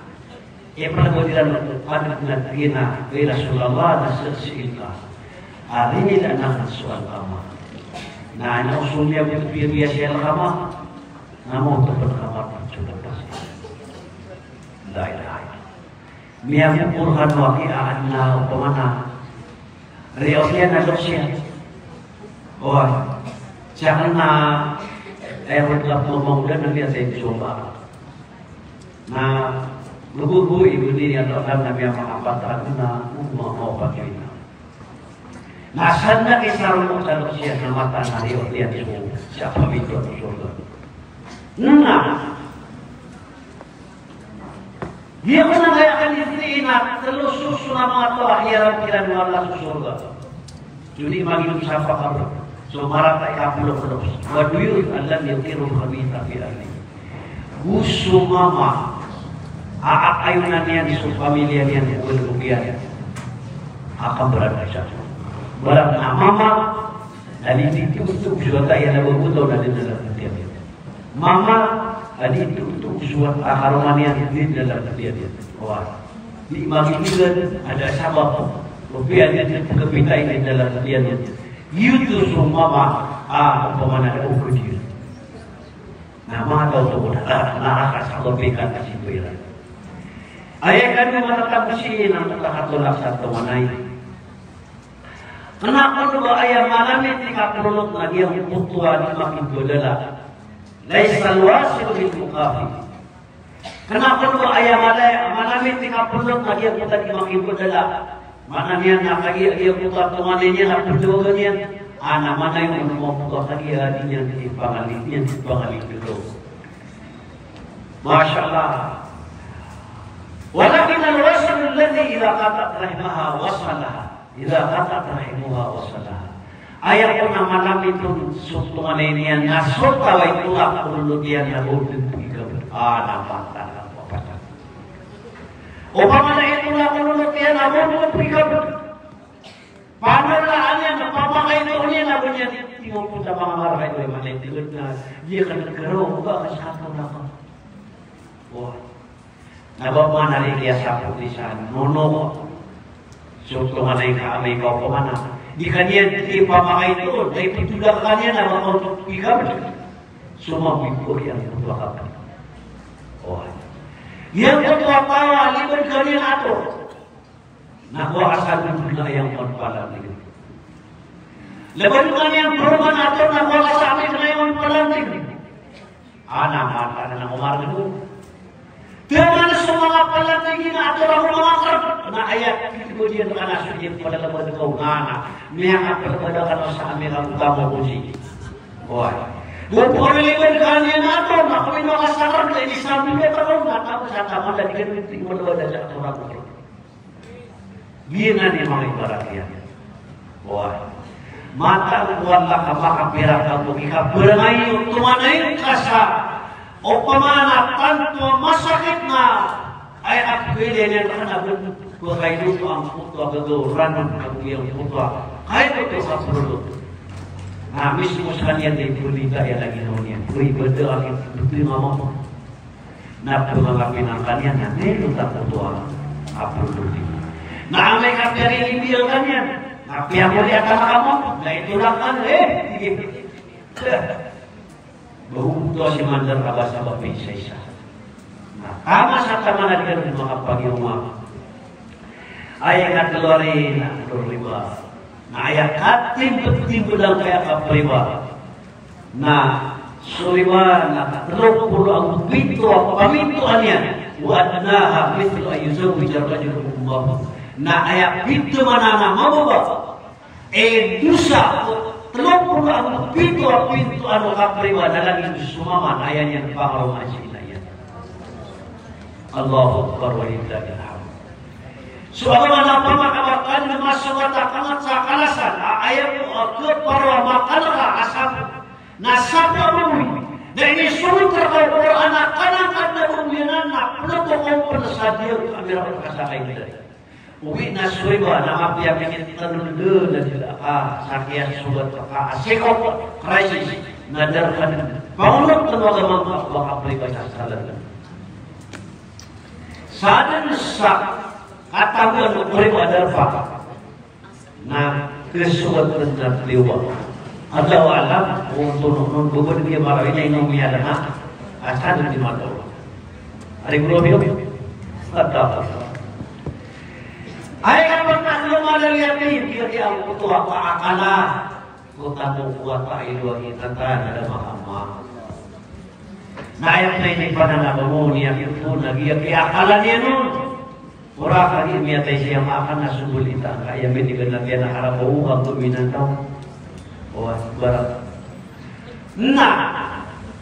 Ipnagodiran o kadna tig iyan a, "Ya Rasulullah, na sii ka a rinila na so Alqamah." Na ina o so niyan ko piya si Alqamah. Na mawto pn ka mapn so dapas. La ilaha illallah. Miyamokor kano aki a adn a opama na riyaw iyan a loks iyan. Oway. Sii akn na aya ko dn a pmamawdan a miyatay so ba. Na gogogo i bni iyan a adn a miyamakapat a adn a opama opama. Na sadn a kisaromok sa loks iyan na mataan a riyaw iyan so, sa pamindot o sorga. Na giya ko na kaya kan iyan na tlo so, so na manga taw a iyaran kiran o Allah so sorga. So di maginom sa pakapo. So marata i kapolo ko loks. Wa duyur alladhina yutiru khabitha fi ahli. Go so mama a akayonan iyan so pamilya niyan ko loks iyan a kambarang sa. Barang na mama a di titotop so wata iyan a ba oto na di na lagot iyan. Mama a di totop so wata a karoma niyan di na lagot iyan. Oway. Di magigilan a da sabap o piya di na pkapita iyan di na lagot iyan. Giyoto so mama a opama na da okd iyan. Na manga taw oto ko na, na, na, na, sa ko pikan a sii ko iran. Aya kano matatago sii na makatonaa sa tonganay. Kna kon ba aya malamit i kaplolot na giyangkoto a di makibadala. Laysal wasilu bil mukafi. Kna kon ba aya mala-, malamit i kaplolot na giyangkoto a di makibadala. Maana niyan na kagiya, giyangkoto a tonganay niyan a pdawagan iyan. A na maana iyan na mambo ka kagiya di niyan di pangali, niyan di pangali pdaw. Masha Allah. Walakin al-waslu alladhi idha qata'at rahimaha wasalaha. Idha qata'at rahimuha wasalaha. Aya kon a malamit on so tonganay niyan na so taw a itolak o lolot iyan na ba on dn pkikabd. A, na mataan a kapatan. Opama na itolak o lolot iyan na ba on dn pkikabd. Panolaan iyan, pamakaito niyan a ba niyan di tingog ko sa manga marka iyan, maana iyan na giya kn a karo, ba ka sa ato na ka. Oway. Na ba maana ri kiyasapo di sa nono. So tonganay ka amay ka opama na di ka niyan di pamakaito, na iptolak ka niyan a ba ka on di kabd. So mambo i ko giyangkoto a kabd. Oway. Giyangkoto a taw a liban ka niyan ato. Na kowa ka sa dn na aya on palantig. Laban ka niyan proman ato na kowa ka sa amin na aya on palantig. A na mataan a na komarg on. Taman so manga palantig na ato ron manga karg. Na aya kibatiyan ka na so di palalaban ka on na. Miyakapalabada ka na sa amin a utama ko si. Oway. Go paliban ka niyan ato na kowa ka sa karg na di sa amin ka on na taman sa taman na di ka niyan di palabada sa ato ron. Giyanan i manga ibarat iyan. Oway. Mataan ko Allah ka makapira ka ko ikabarangay o tonganay ka sa opama na tanto a masakit na aya kapkhailay niyan rkana bn pkhailoto angkoto a gagaw ran a giyangkoto a kaito sa prolot. Na mismo skaniyan di prolita iyan lagi na oniyan. Uy, bada aki, bada nga mama. Na pangangapinang ka niyan na, na ino ta koto a, a prolot. Na amay ka piyariribiyan ka niyan, na piyamoli a taman ka mo, na ito lang ka, eh, sige. Ba oto si mandar ka ba sa ba pisaisa. Na tama sa taman a di ka makapagiyoma. Aya katlo ari na riba. Na aya katimbtimbl angkaya kapriba. Na so riba na tlo polo ago pito a pamintoan iyan, wa adnaha mithlu an yuzawwija ar-rajulu ummahu. Na aya pito maana na mababa, eh, dosa ko tlo polo ago pito a pintoan o kapriba na lagid o so mama na aya niyan pangaromaan si ina iyan. Allahu Akbar, walillahil hamd. So agama na pamakabakan na masogat a kangat sa kalasan, a aya ko a kaparo a makalaka a sapo. Na sapo a baboy. Na inisogat rka o Qur'an a kanangkad na baboy anan na ploto ko pn sa diyag a mirapot ka sa kaingd. Owi na so riba na mapiya minitanol dn a dila ka sa kiyasogat ka a siko, crisis, na da rka dn pangonot o agama ngka a ba ka priba sa salan. Sadn sa katagoan o riba a darpa na kesogat na tliwa. Allahu a'lam, o tonok non bobod di marawi na ino miyada na, a sadn di mataw. Ari guro biyo? Kata. Aya kapakay a lomaliyati, di aya angkoto a kaakala. Ko tamok o wata i lowa inatan a da makamang. Na aya pn a inipananabangon iyan oto na giya kiyaakala niyan on. Ora ka di miyatay siya makan na so balita angkaya minigan a tiyan a karabaw o ago minantaw. Oway, barak. Na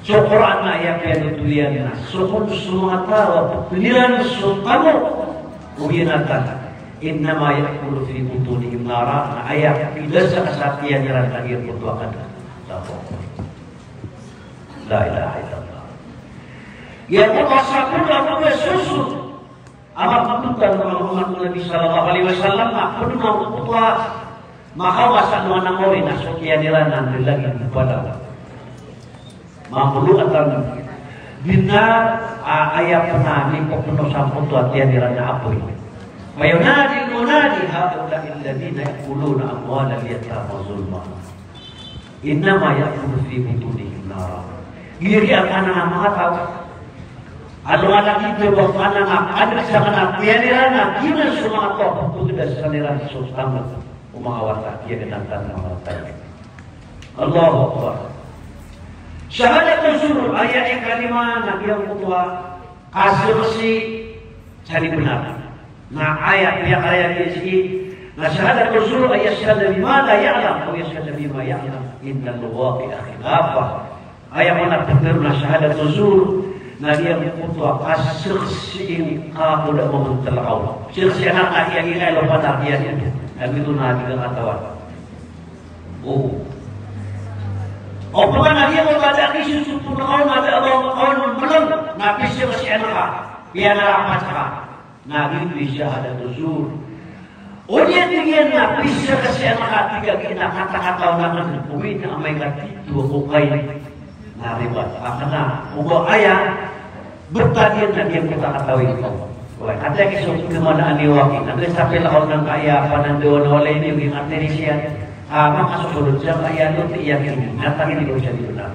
so Qur'an na aya piyanothol iyan na so kon so manga taw a pphiliran so tamok o binatang, innama ya'kulu fi butunihim nara, na aya pidasa sa tiyan iran na giyangkoto a kada. Allahu Akbar. La ilaha illallah. Giyangkoto a sabot a manga soso a mapapantag o manga omat o Nabi sallallahu alaihi wasallam, na pd na oto a makawa sa lowan a mori na so kiyan iran na lagid o palaw. Mamuluatan dinar a aya pn a mipapno sangkoto a tiyan iran na apoy. Fa yunadi al-munadi, haula'i alladhina ya'kuluna amwalal yatama zulma. Innama ya'kulu fi butunihim nara. Giya a kanan a manga taw a lomalagid o kanan a kadg sa kanan a tiyan iran na giyanan so manga taw a pphagdasan iran so tamok o manga wata, giya kanan a manga wata. Allahu Akbar. Shahadatu zur, aya ikalima na giyangkoto a kasaksi sa di bnar. Na aya piyakaraya niyan sii na shahadatu zur, an yashhada bima la ya'lam, aw yashhada bima ya'lam, innal waqi'a khilafah. Aya maana pd ron a shahadatu zur na giyangkoto a kasaksi ka ko da mambo tlakaw. Saksi anan a aya giyangkoto a pd iyan oto. Na giyoto na di ka katawan. O. O pd na giyangkoto a da a kisosopo ka on, a da a ba ka on mlng, na pisaksi anan ka. Piyanarapat ka. Na giyoto i shahadatu zur. O di a tig iyan na pisaksi anan ka, tig a giya na katakataw na kn, oway, na amay ka titho ko kain na riba. A kna o ba aya btad iyan na giyangkoto a katakataw iyan. Oway, katii so kamaana a niwaki na giyangkoto a pila on angkaya panandawan a walay niyo giyangkoto a tirisiyan. A makasosolod sa kaya lo ti iyan ini na tangin ko siya di bnar.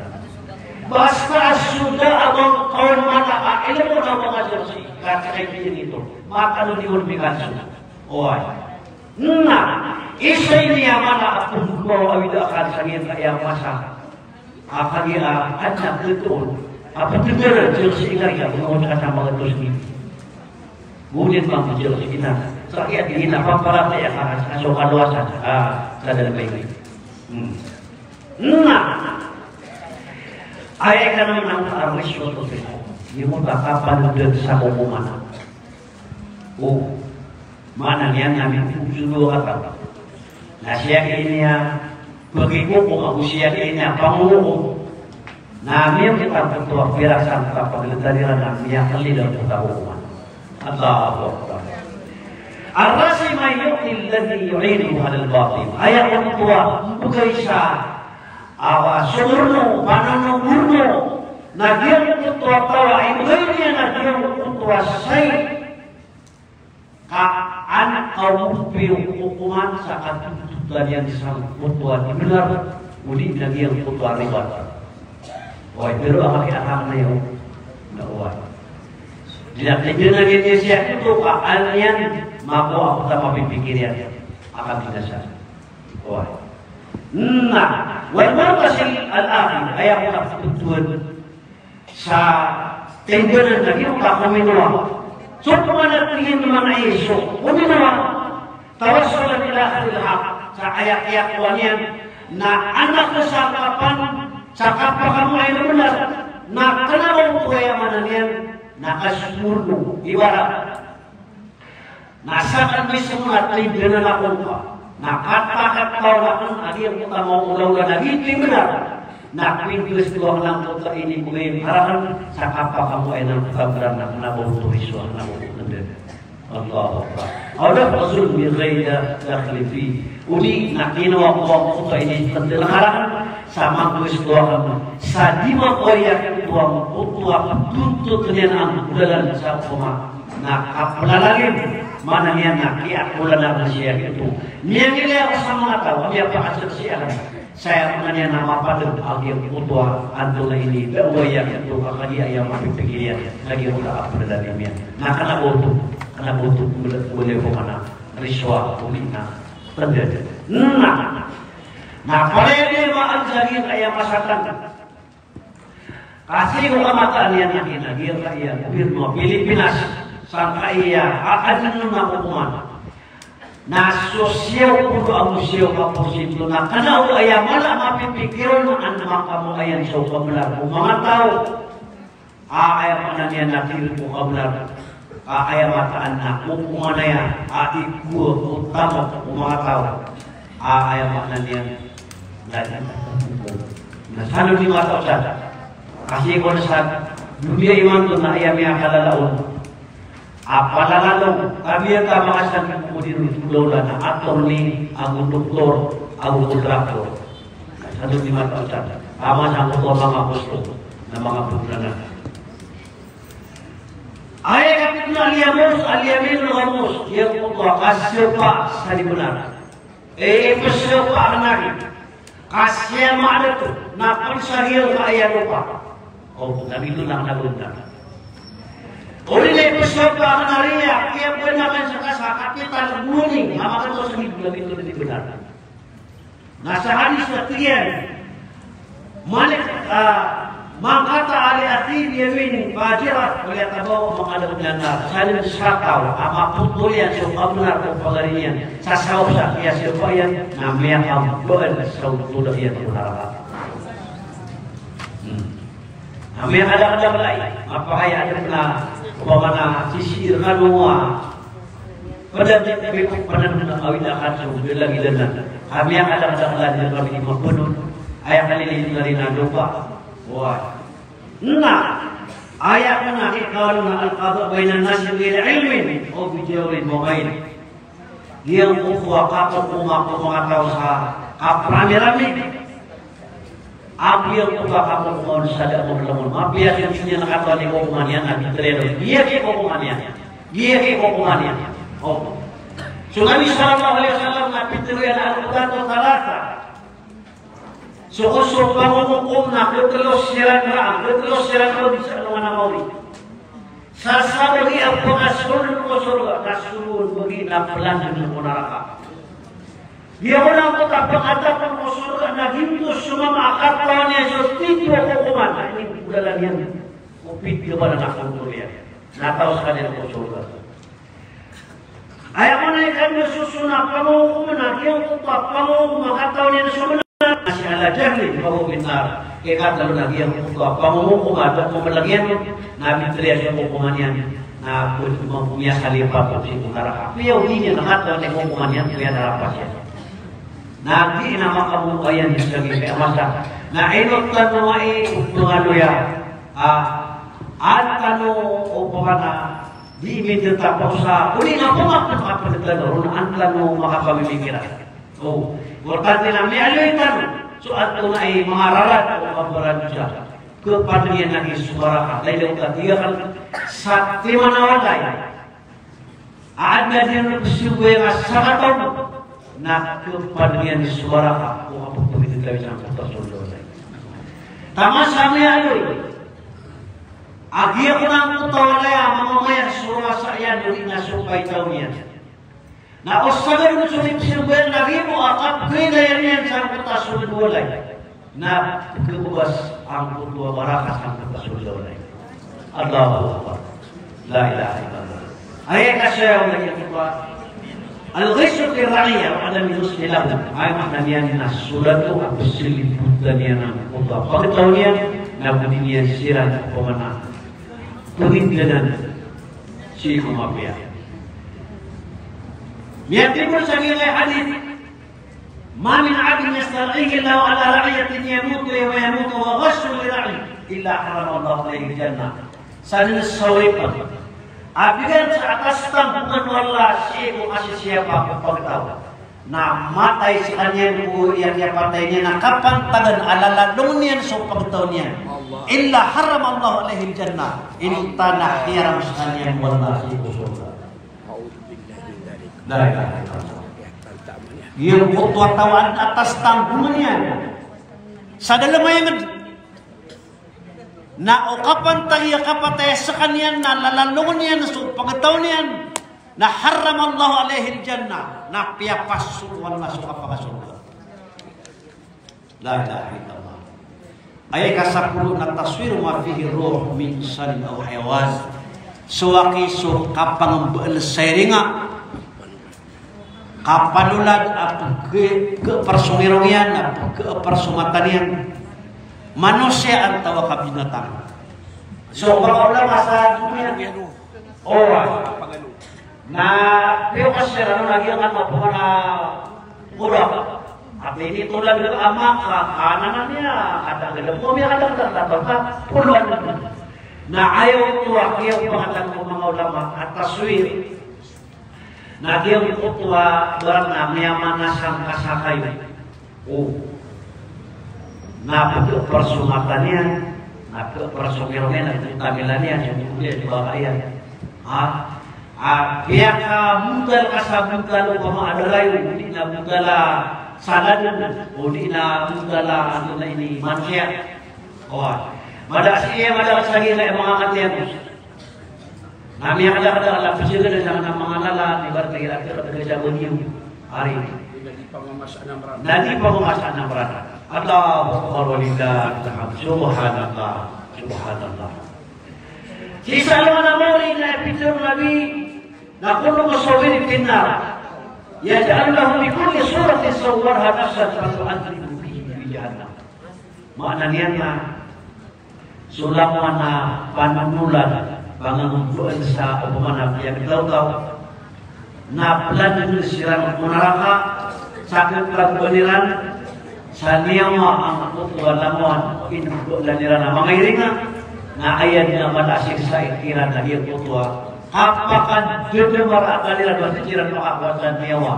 Basta a so da a ba ka on maana a ilmo na ba ka saksi, katii ka iyan ito. Mataan o di on mikanso. Oway. Na isa ini a maana a pnggawa a wida akal sa giyangkaya masa a kagiya adn a ptoon a ptngaran saksi ingari ka pngaran ka sa magatos ni. Gowani mambo saksi ina. Sa giya di ina paparatiyaya ka sa so kalowasan a sa dalm a ini. Hmm. Na aya ika na manga a rishwat o pila. Di mo ba kapalodn sa kokoman. O, maana niyan na mipogsodo a kataw na siyaki ini a pagikoko ago siyaki ini a pangokokom. Na miyangkita oto a pira sa kapagltad iran na miyakalila oto a kokoman. Allahu Akbar. Ar-rashi man yu'ti alladhi yu'inuhu alal batil. Aya oto a mbgay sa a somorno, pananamorno na giyangkoto a taw a imbgay niyan a giyangkoto a sai ka an ka opiyo kokoman sa katothotan iyan sangkoto a di bnar, odi na giyangkoto a riba. Oway, pero a kakiyaakal na iyo na oway. Di na kaibigan iyan siyaki oto ka an iyan mako a pota mapipikir iyan a kabinasa. Oway. Na wal murtasil al-akhir, aya ko na ptoon sa tig iyan a di ko ka kominowa. So pman a tig iyan a manga iso, kominowa. Tawassulan ila akhdhil haqq, sa aya kiyakowa niyan na anak sa kapan sa kapakamoay na bnar, na kna oto aya maana niyan na kasomorno, ibarat na sakn mismo na tig iyan a mako ka na katakataw akn a giyangkoto a maolaola na di bnar, na pindosdo akn angkoto a inibgay ko rakn sa kapakamoay na bnar, na kna oto riso akn a mako ka. Allahu Akbar. Aw lafzun bi ghayri dakhlin fih. Odi na kinowa ko angkoto a initndg akn sa mangkoisto akn sa di makoya ko angkoto a ptuntot iyan a golalan sa opama na kaplalalim, maana niyan na kiyakolan akn sii ko. Miyangilay ako sa manga taw a miyapakasaksi akn. Sa aya maana niyan na mapadang a giyangkoto a antonaa ini, da a aya giyangkoto a kagiya aya mapipikir iyan, na giyangkoto a pdalalim iyan. Na kna oto, kna oto, boleh, boleh ko mana. Riswa, uli na tanda. Na, na palaya di ma ansa giyangkaya masa tano. Ka sii ko kamataan iyan na giyangkaya gobyerno a Pilipinas, sangkaya a adn on a kokoman na so siyaw polo ago siyaw ka porsyento na kna o aya mala a mapipikir on na an makamoayan so kabnar o manga taw. A, aya maana niyan na tig ko kabnar. A, aya mataan na kokoman aya a ikowa ko tamok o manga taw. A, aya maana niyan na, na sano di mataw sa. Ka sii ko na sa doniya imanto na aya miyakalala on a palalalong, ka miyakamakasang ko di ron ko dawla na attorney, ago doktor, ago kontraktor. Sa doniya mataw sa. Ama sa ko to manga gusto na manga pagdana. Aya kapitna al-yamus, al-yaminul ghamus, giyangkoto a kasapa sa di bnar. Eh, ipsapa akn ari. Ka siyama dato, na pn sa giyangkaya lopa. O, na gioto na kna o bnar. Odi na ipsapa akn ari a, kiyaboyan akn sa ka sa kapital goni, a makato sa gioto na gioto na di bnar. Na sa hadis na tig iyan, man, ah, man qata'a li akhihi bi yaminin fajirah, falyatabawa maq'adahu minan nar. Sa dn sa taw a mapotol iyan so kabnar o pagari niyan sa sabap sa kiyasapa iyan, na miyakambaan sa oto da iyan ko naraka. Hmm. Na miyakadakdakl ai, mapakay a adn a, opama na sisii rkano a, pada di, pada di na awid a kaso, bilang ilan na. Ka miyakadakdakl a di kami di mapanod, aya kalilid na rin a lopa. Wah. Na, aya kna ikaw na al-qada bainan nasi bi ghairi ilmin, aw bi jawrin wa ghairi. Giyangkoto a kakokoman ko manga taw sa kapramirami. Apiya ko ba kakokoman sa da ko langon. Mapiya so di niyan katawan i kokoman iyan na pitharo iyan. Giya ki kokoman iyan. Giya ki kokoman iyan. O. So Nabi sallallahu alaihi wasallam na pitharo iyan a al-qudatu thalatha. So, so pangomokom na khatlo siran raan, khatlo siran raan sa alongan a maori. Sa sabagi a pakasold ko sorga, na so bagi na plandn ko naraka. Giya ko na ko ta pakatakon ko sorga na giyoto so mama a katawan iyan so titho a kokoman, na inibolalan iyan ko pitharo iyan a kokoman iyan. Na taw skaniyan ko sorga. Aya maana iyan na so, so na pangokom na giyangkoto a pangokom a katawan iyan so bnar. Nasi ala jahlin fahuwa fin nar. Ikatlo na giyangkoto a pangokom a da ko mlagyan, na pitharo iyan so kokoman iyan, na pwede ko miyasalipat sii ko naraka. Apiya o di niyan katawan i kokoman iyan, apiya naraka siya. Na di na makamoayan sa giyangkaya masa. Na ino tano ai, o pangaloya, a, an tano o pangana, di mitatapaw sa, odi na pangapagapagapag ron an tano makapamimikiran. O, importante na miyaaloy tano so antonaa i manga rarad o kabarandiya. Kepad iyan a di so naraka. Lagid o tatiyakan sa timan a walay a adn a di ron pzambayang a sakataw, na kepad iyan a di so naraka o kapagpagititawid sangkoto a sold a walay. Taman sa miyaaloy a giya ko na angkoto a walay a mamamaya so rowasa iyan odi na so paitaw niyan. Na o sagad on so di pzambayang na ribo a kapkhailaya niyan sangkoto a sold a walay, na pkhababas angkoto a baraka sangkoto a sold a walay. Allahu Akbar. La ilaha illallah. Aya kasaya o lagi a kipa. Al-ghishu fi ra'iyya wa adami nushi lahum. Aya maana niyan na so dato a pzilipotan iyan angkoto a pagtaw niyan, na go di niyan siran pamana pagindaanan sii ko mapiya. Miyatharo sa giyangkai a hadith, "Ma min abdin yastar'ihi Allahu ala ra'iyyatin yamutu wa yamutu wa huwa ghashun li ra'iyyihi illa harrama Allahu alayhil jannah." Sa dn sa oripen a bigan sa atas tanggongan o Allah sii ko kasisiyapa ko pagtaw. Na matay skaniyan ko aya kiyapatay niyan na kapantagan a lalalongon iyan so pagtaw niyan. Illa harrama Allahu alayhil jannah. Ino ta na kiyaram skaniyan o Allah sii ko sorga. La ilaha illallah. Giyangkoto a taw a atas tanggongan iyan sa dalem a ingd na o kapantag iyan a kapatay skaniyan na lalalongon iyan so pagtaw niyan. Na harramallahu alaihil jannah, na piyapasowa o Allah so kapakasorga. La ilaha illallah. Aya ikasapolo na taswiru ma fihi ruh min insanin aw hayawan. So aki so kapangmbal sa iringa, kapalolad a pg-, pgpersong irong iyan, a pgpersong mata niyan, manosiya antawa ka binatang. So manga ulama sa doniya, o, na piyokas iran on a giyangkanan a pamana Mura. Ati ini tolan ka ama ka, kanan iyan, kadaklan ko, miyakadaklan ka, ka, poloan. Na aya oto a kiyapanganan o manga ulama a taswir. Na giyangkoto a barang na miyamana sangkasakay. O. Na pgpersong mata niyan, na pgpersong irong iyan, na pgtamilan iyan, so di ba iyan. Ha? Ah, piyakabontal ka sa bontal o pamaadalay, o di na bontal a saladn, o di na bontal a, antonaa ini, manosiya. Oway. Mada sii, mada sa giyangkaya manga katiyan. Na miyakadakdakl a pzagad sa manga lalan, ibarat lagid a piyakadakl sa baniyo. Ari. Na di pamamasaan a mrad. Allahu Akbar walillahil hamd. Subhanallah. Subhanallah. Sii sa alongan a Mawlid na pitharo o Nabi na kullu musawwirin fin nar. Yuj'alu lahu bi kulli suratin sawwaraha nafsan fatu'adhdhabu bihi fi jahannam. Maana niyan na so langowan a panonolan, panganggoan sa opama na piyagtawtaw, na pladn siran ko naraka, sa khakowa iran sa niyawa angkoto a langowan, inanggoan iran a manga iringa, na aya dn a mala a siksa iran na giyangkoto a kapakadedemar a akal iran, ba di iran makakowa sa niyawa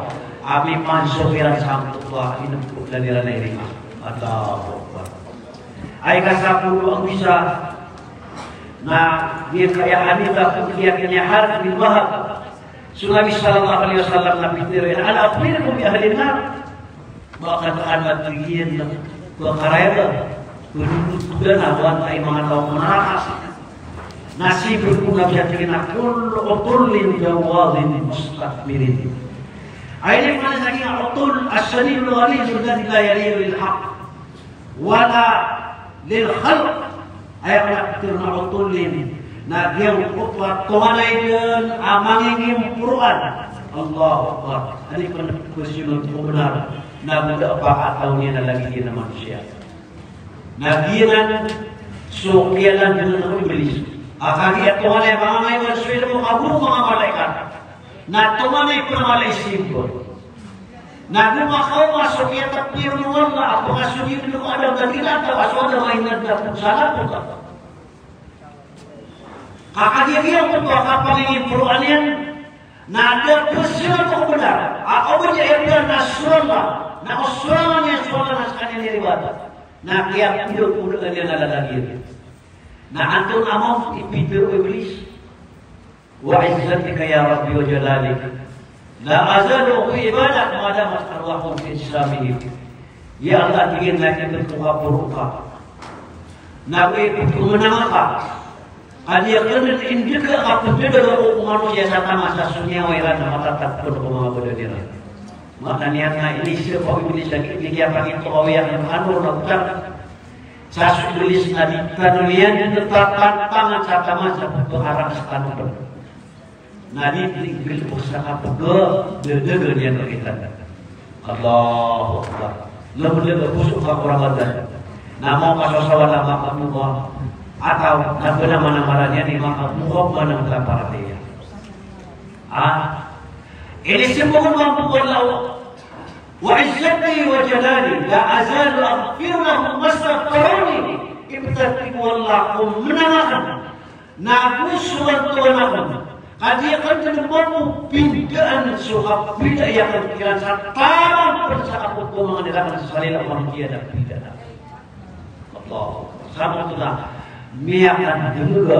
a mipansok iran sangkoto a inanggoan iran a iringa. Allahu Akbar. Aya ikasapolo ago isa na giyangkaya hadith a pkhiyakiniyahar bin Wahab. So Nabi sallallahu alaihi wasallam na pitharo iyan, "Ala ukhbirukum bi ahlin nar?" Ba akn, akn ba tig iyan na, ba karaya ba, ba di ko dn a ba antaa i manga taw a naraka. Na simbol ko Nabi a tig iyan a, "Kullu utullin jawwazin mustakbirin." Aya ini maana sa giya utull, ash-shadidul ghaliz alladhi la yalinu lil haqq wala lil khalq. Aya maana pitharo na utullin, na giyangkoto a tonganay dn a mangingimporoan. Allahu Akbar. Adi pn pziyolog ko bnar, na go da pakataw niyan a lagid iyan a manosiya. Na giyanan so kiyalandn o Iblis. A kagiya tonganay a manga maiwan so ilmo ka go manga malaikat. Na tonganay pn a mala i simbol. Na go makaoma so kiyatapir o Allah a pakasogi o Adam na gila taw a so Adam a inadn a pn sa lapot. Ka kagiya giyangkoto a kapangingimporoan iyan, na da pziyolog ko bnar a o ba di aya bnar na so Allah, na o sorangan iyan so Allah na skaniyan i ribat. Na kiyapodopodaan iyan a lagid iyan. Na antonaa mambo i pitharo o Iblis? Wa izzatika ya Rabbi wa jalalik, la azalu ughwi ibadak ma damat arwahuhum fi ajsamihim. Ya Allah, tig iyan, na ipd ko kaporo ka, na ipd ko kemenangan ka, ka di akn dn indika a kapndadaga ko manosiya sa taman sa so niyawa iran na matatap pn ko manga badan iran. Maana niyan na inisir o Iblis a giya pangito a wiya na kano na utar. Sa so Iblis na di tano iyan dn tatantangan sa taman sa pphakarak sa tano pn. Na di tig Iblis sa kapgdadaga niyan rktano. Allahu Akbar. Lbd a poso ka ko Ramadan. Na makasosawa na makamoka. Atawa na bnamanaman iyan i makamoka, makaparatiyaya. Ah. Inisimbol mambo o Allah. Wa izzati wa jalali la azalu aghfiru lahum mastaghfaruni. Ipd a tig o Allah ko menang akn na go so lantowan akn, ka di akn dn mambo pindaan so kapida iyan kiran sa taman pn sa kapagpamangni rakn sa salila o manga kiyapidaa. Allahu Akbar. Sabap na miyakademga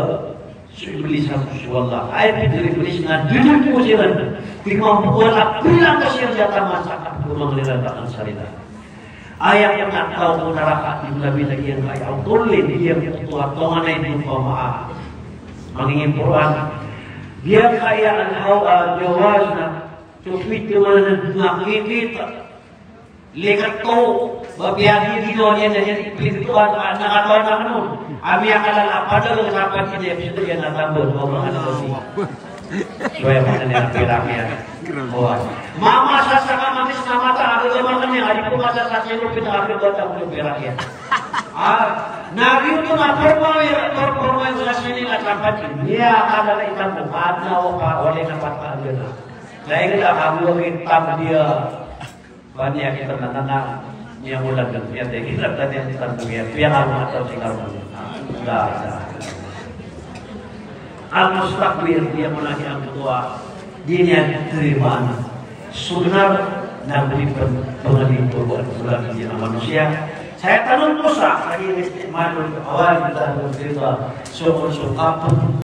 so Iblis ago so Allah. Aya pitharo o Iblis na dodon ko siran. Tig mambo o Allah, bilang ko siran sa taman sa kapagpamangni rakn sa salila. Aya pn a taw ko naraka, di na bilay iyan kay utullin, iyan ko tonganay dn a manga mangingimporoan. Giyangkaya alhawa, jawaz na, so pito man na kikita. Likato, ba piyagigino niyan na niyan ipintuan, a, na katawan na kano. A miyakalala, padalem na kapatid iyan, pito iyan na tambol, o mga nabati. So aya pn iyan a pirak iyan. Oway. Mamasa sa kamamis na mata, a gagamangan iyan, a di pn masa sa sino pito a gagamangan iyan. A, na giyoto na pormawi, por-, pormawi sa sini na kapatid. Miyakalala i tambol, padna o pa, wala na patna iyan. Na ingd a kagiya tambol iyan. Paniya kita na, na, na, niya mula dun, niya tegi na tani ang tanto niya, piya ka mga tao sa karma. Ang mustaqbil, niya mula niya ang ketua, di niya tarimaan. So bnar na bri pn-, pngalingkowan ko lagi niya a manosiya. Saya tanong ko sa, lagi nistimalon, awal kita ng rida, so, so, kapag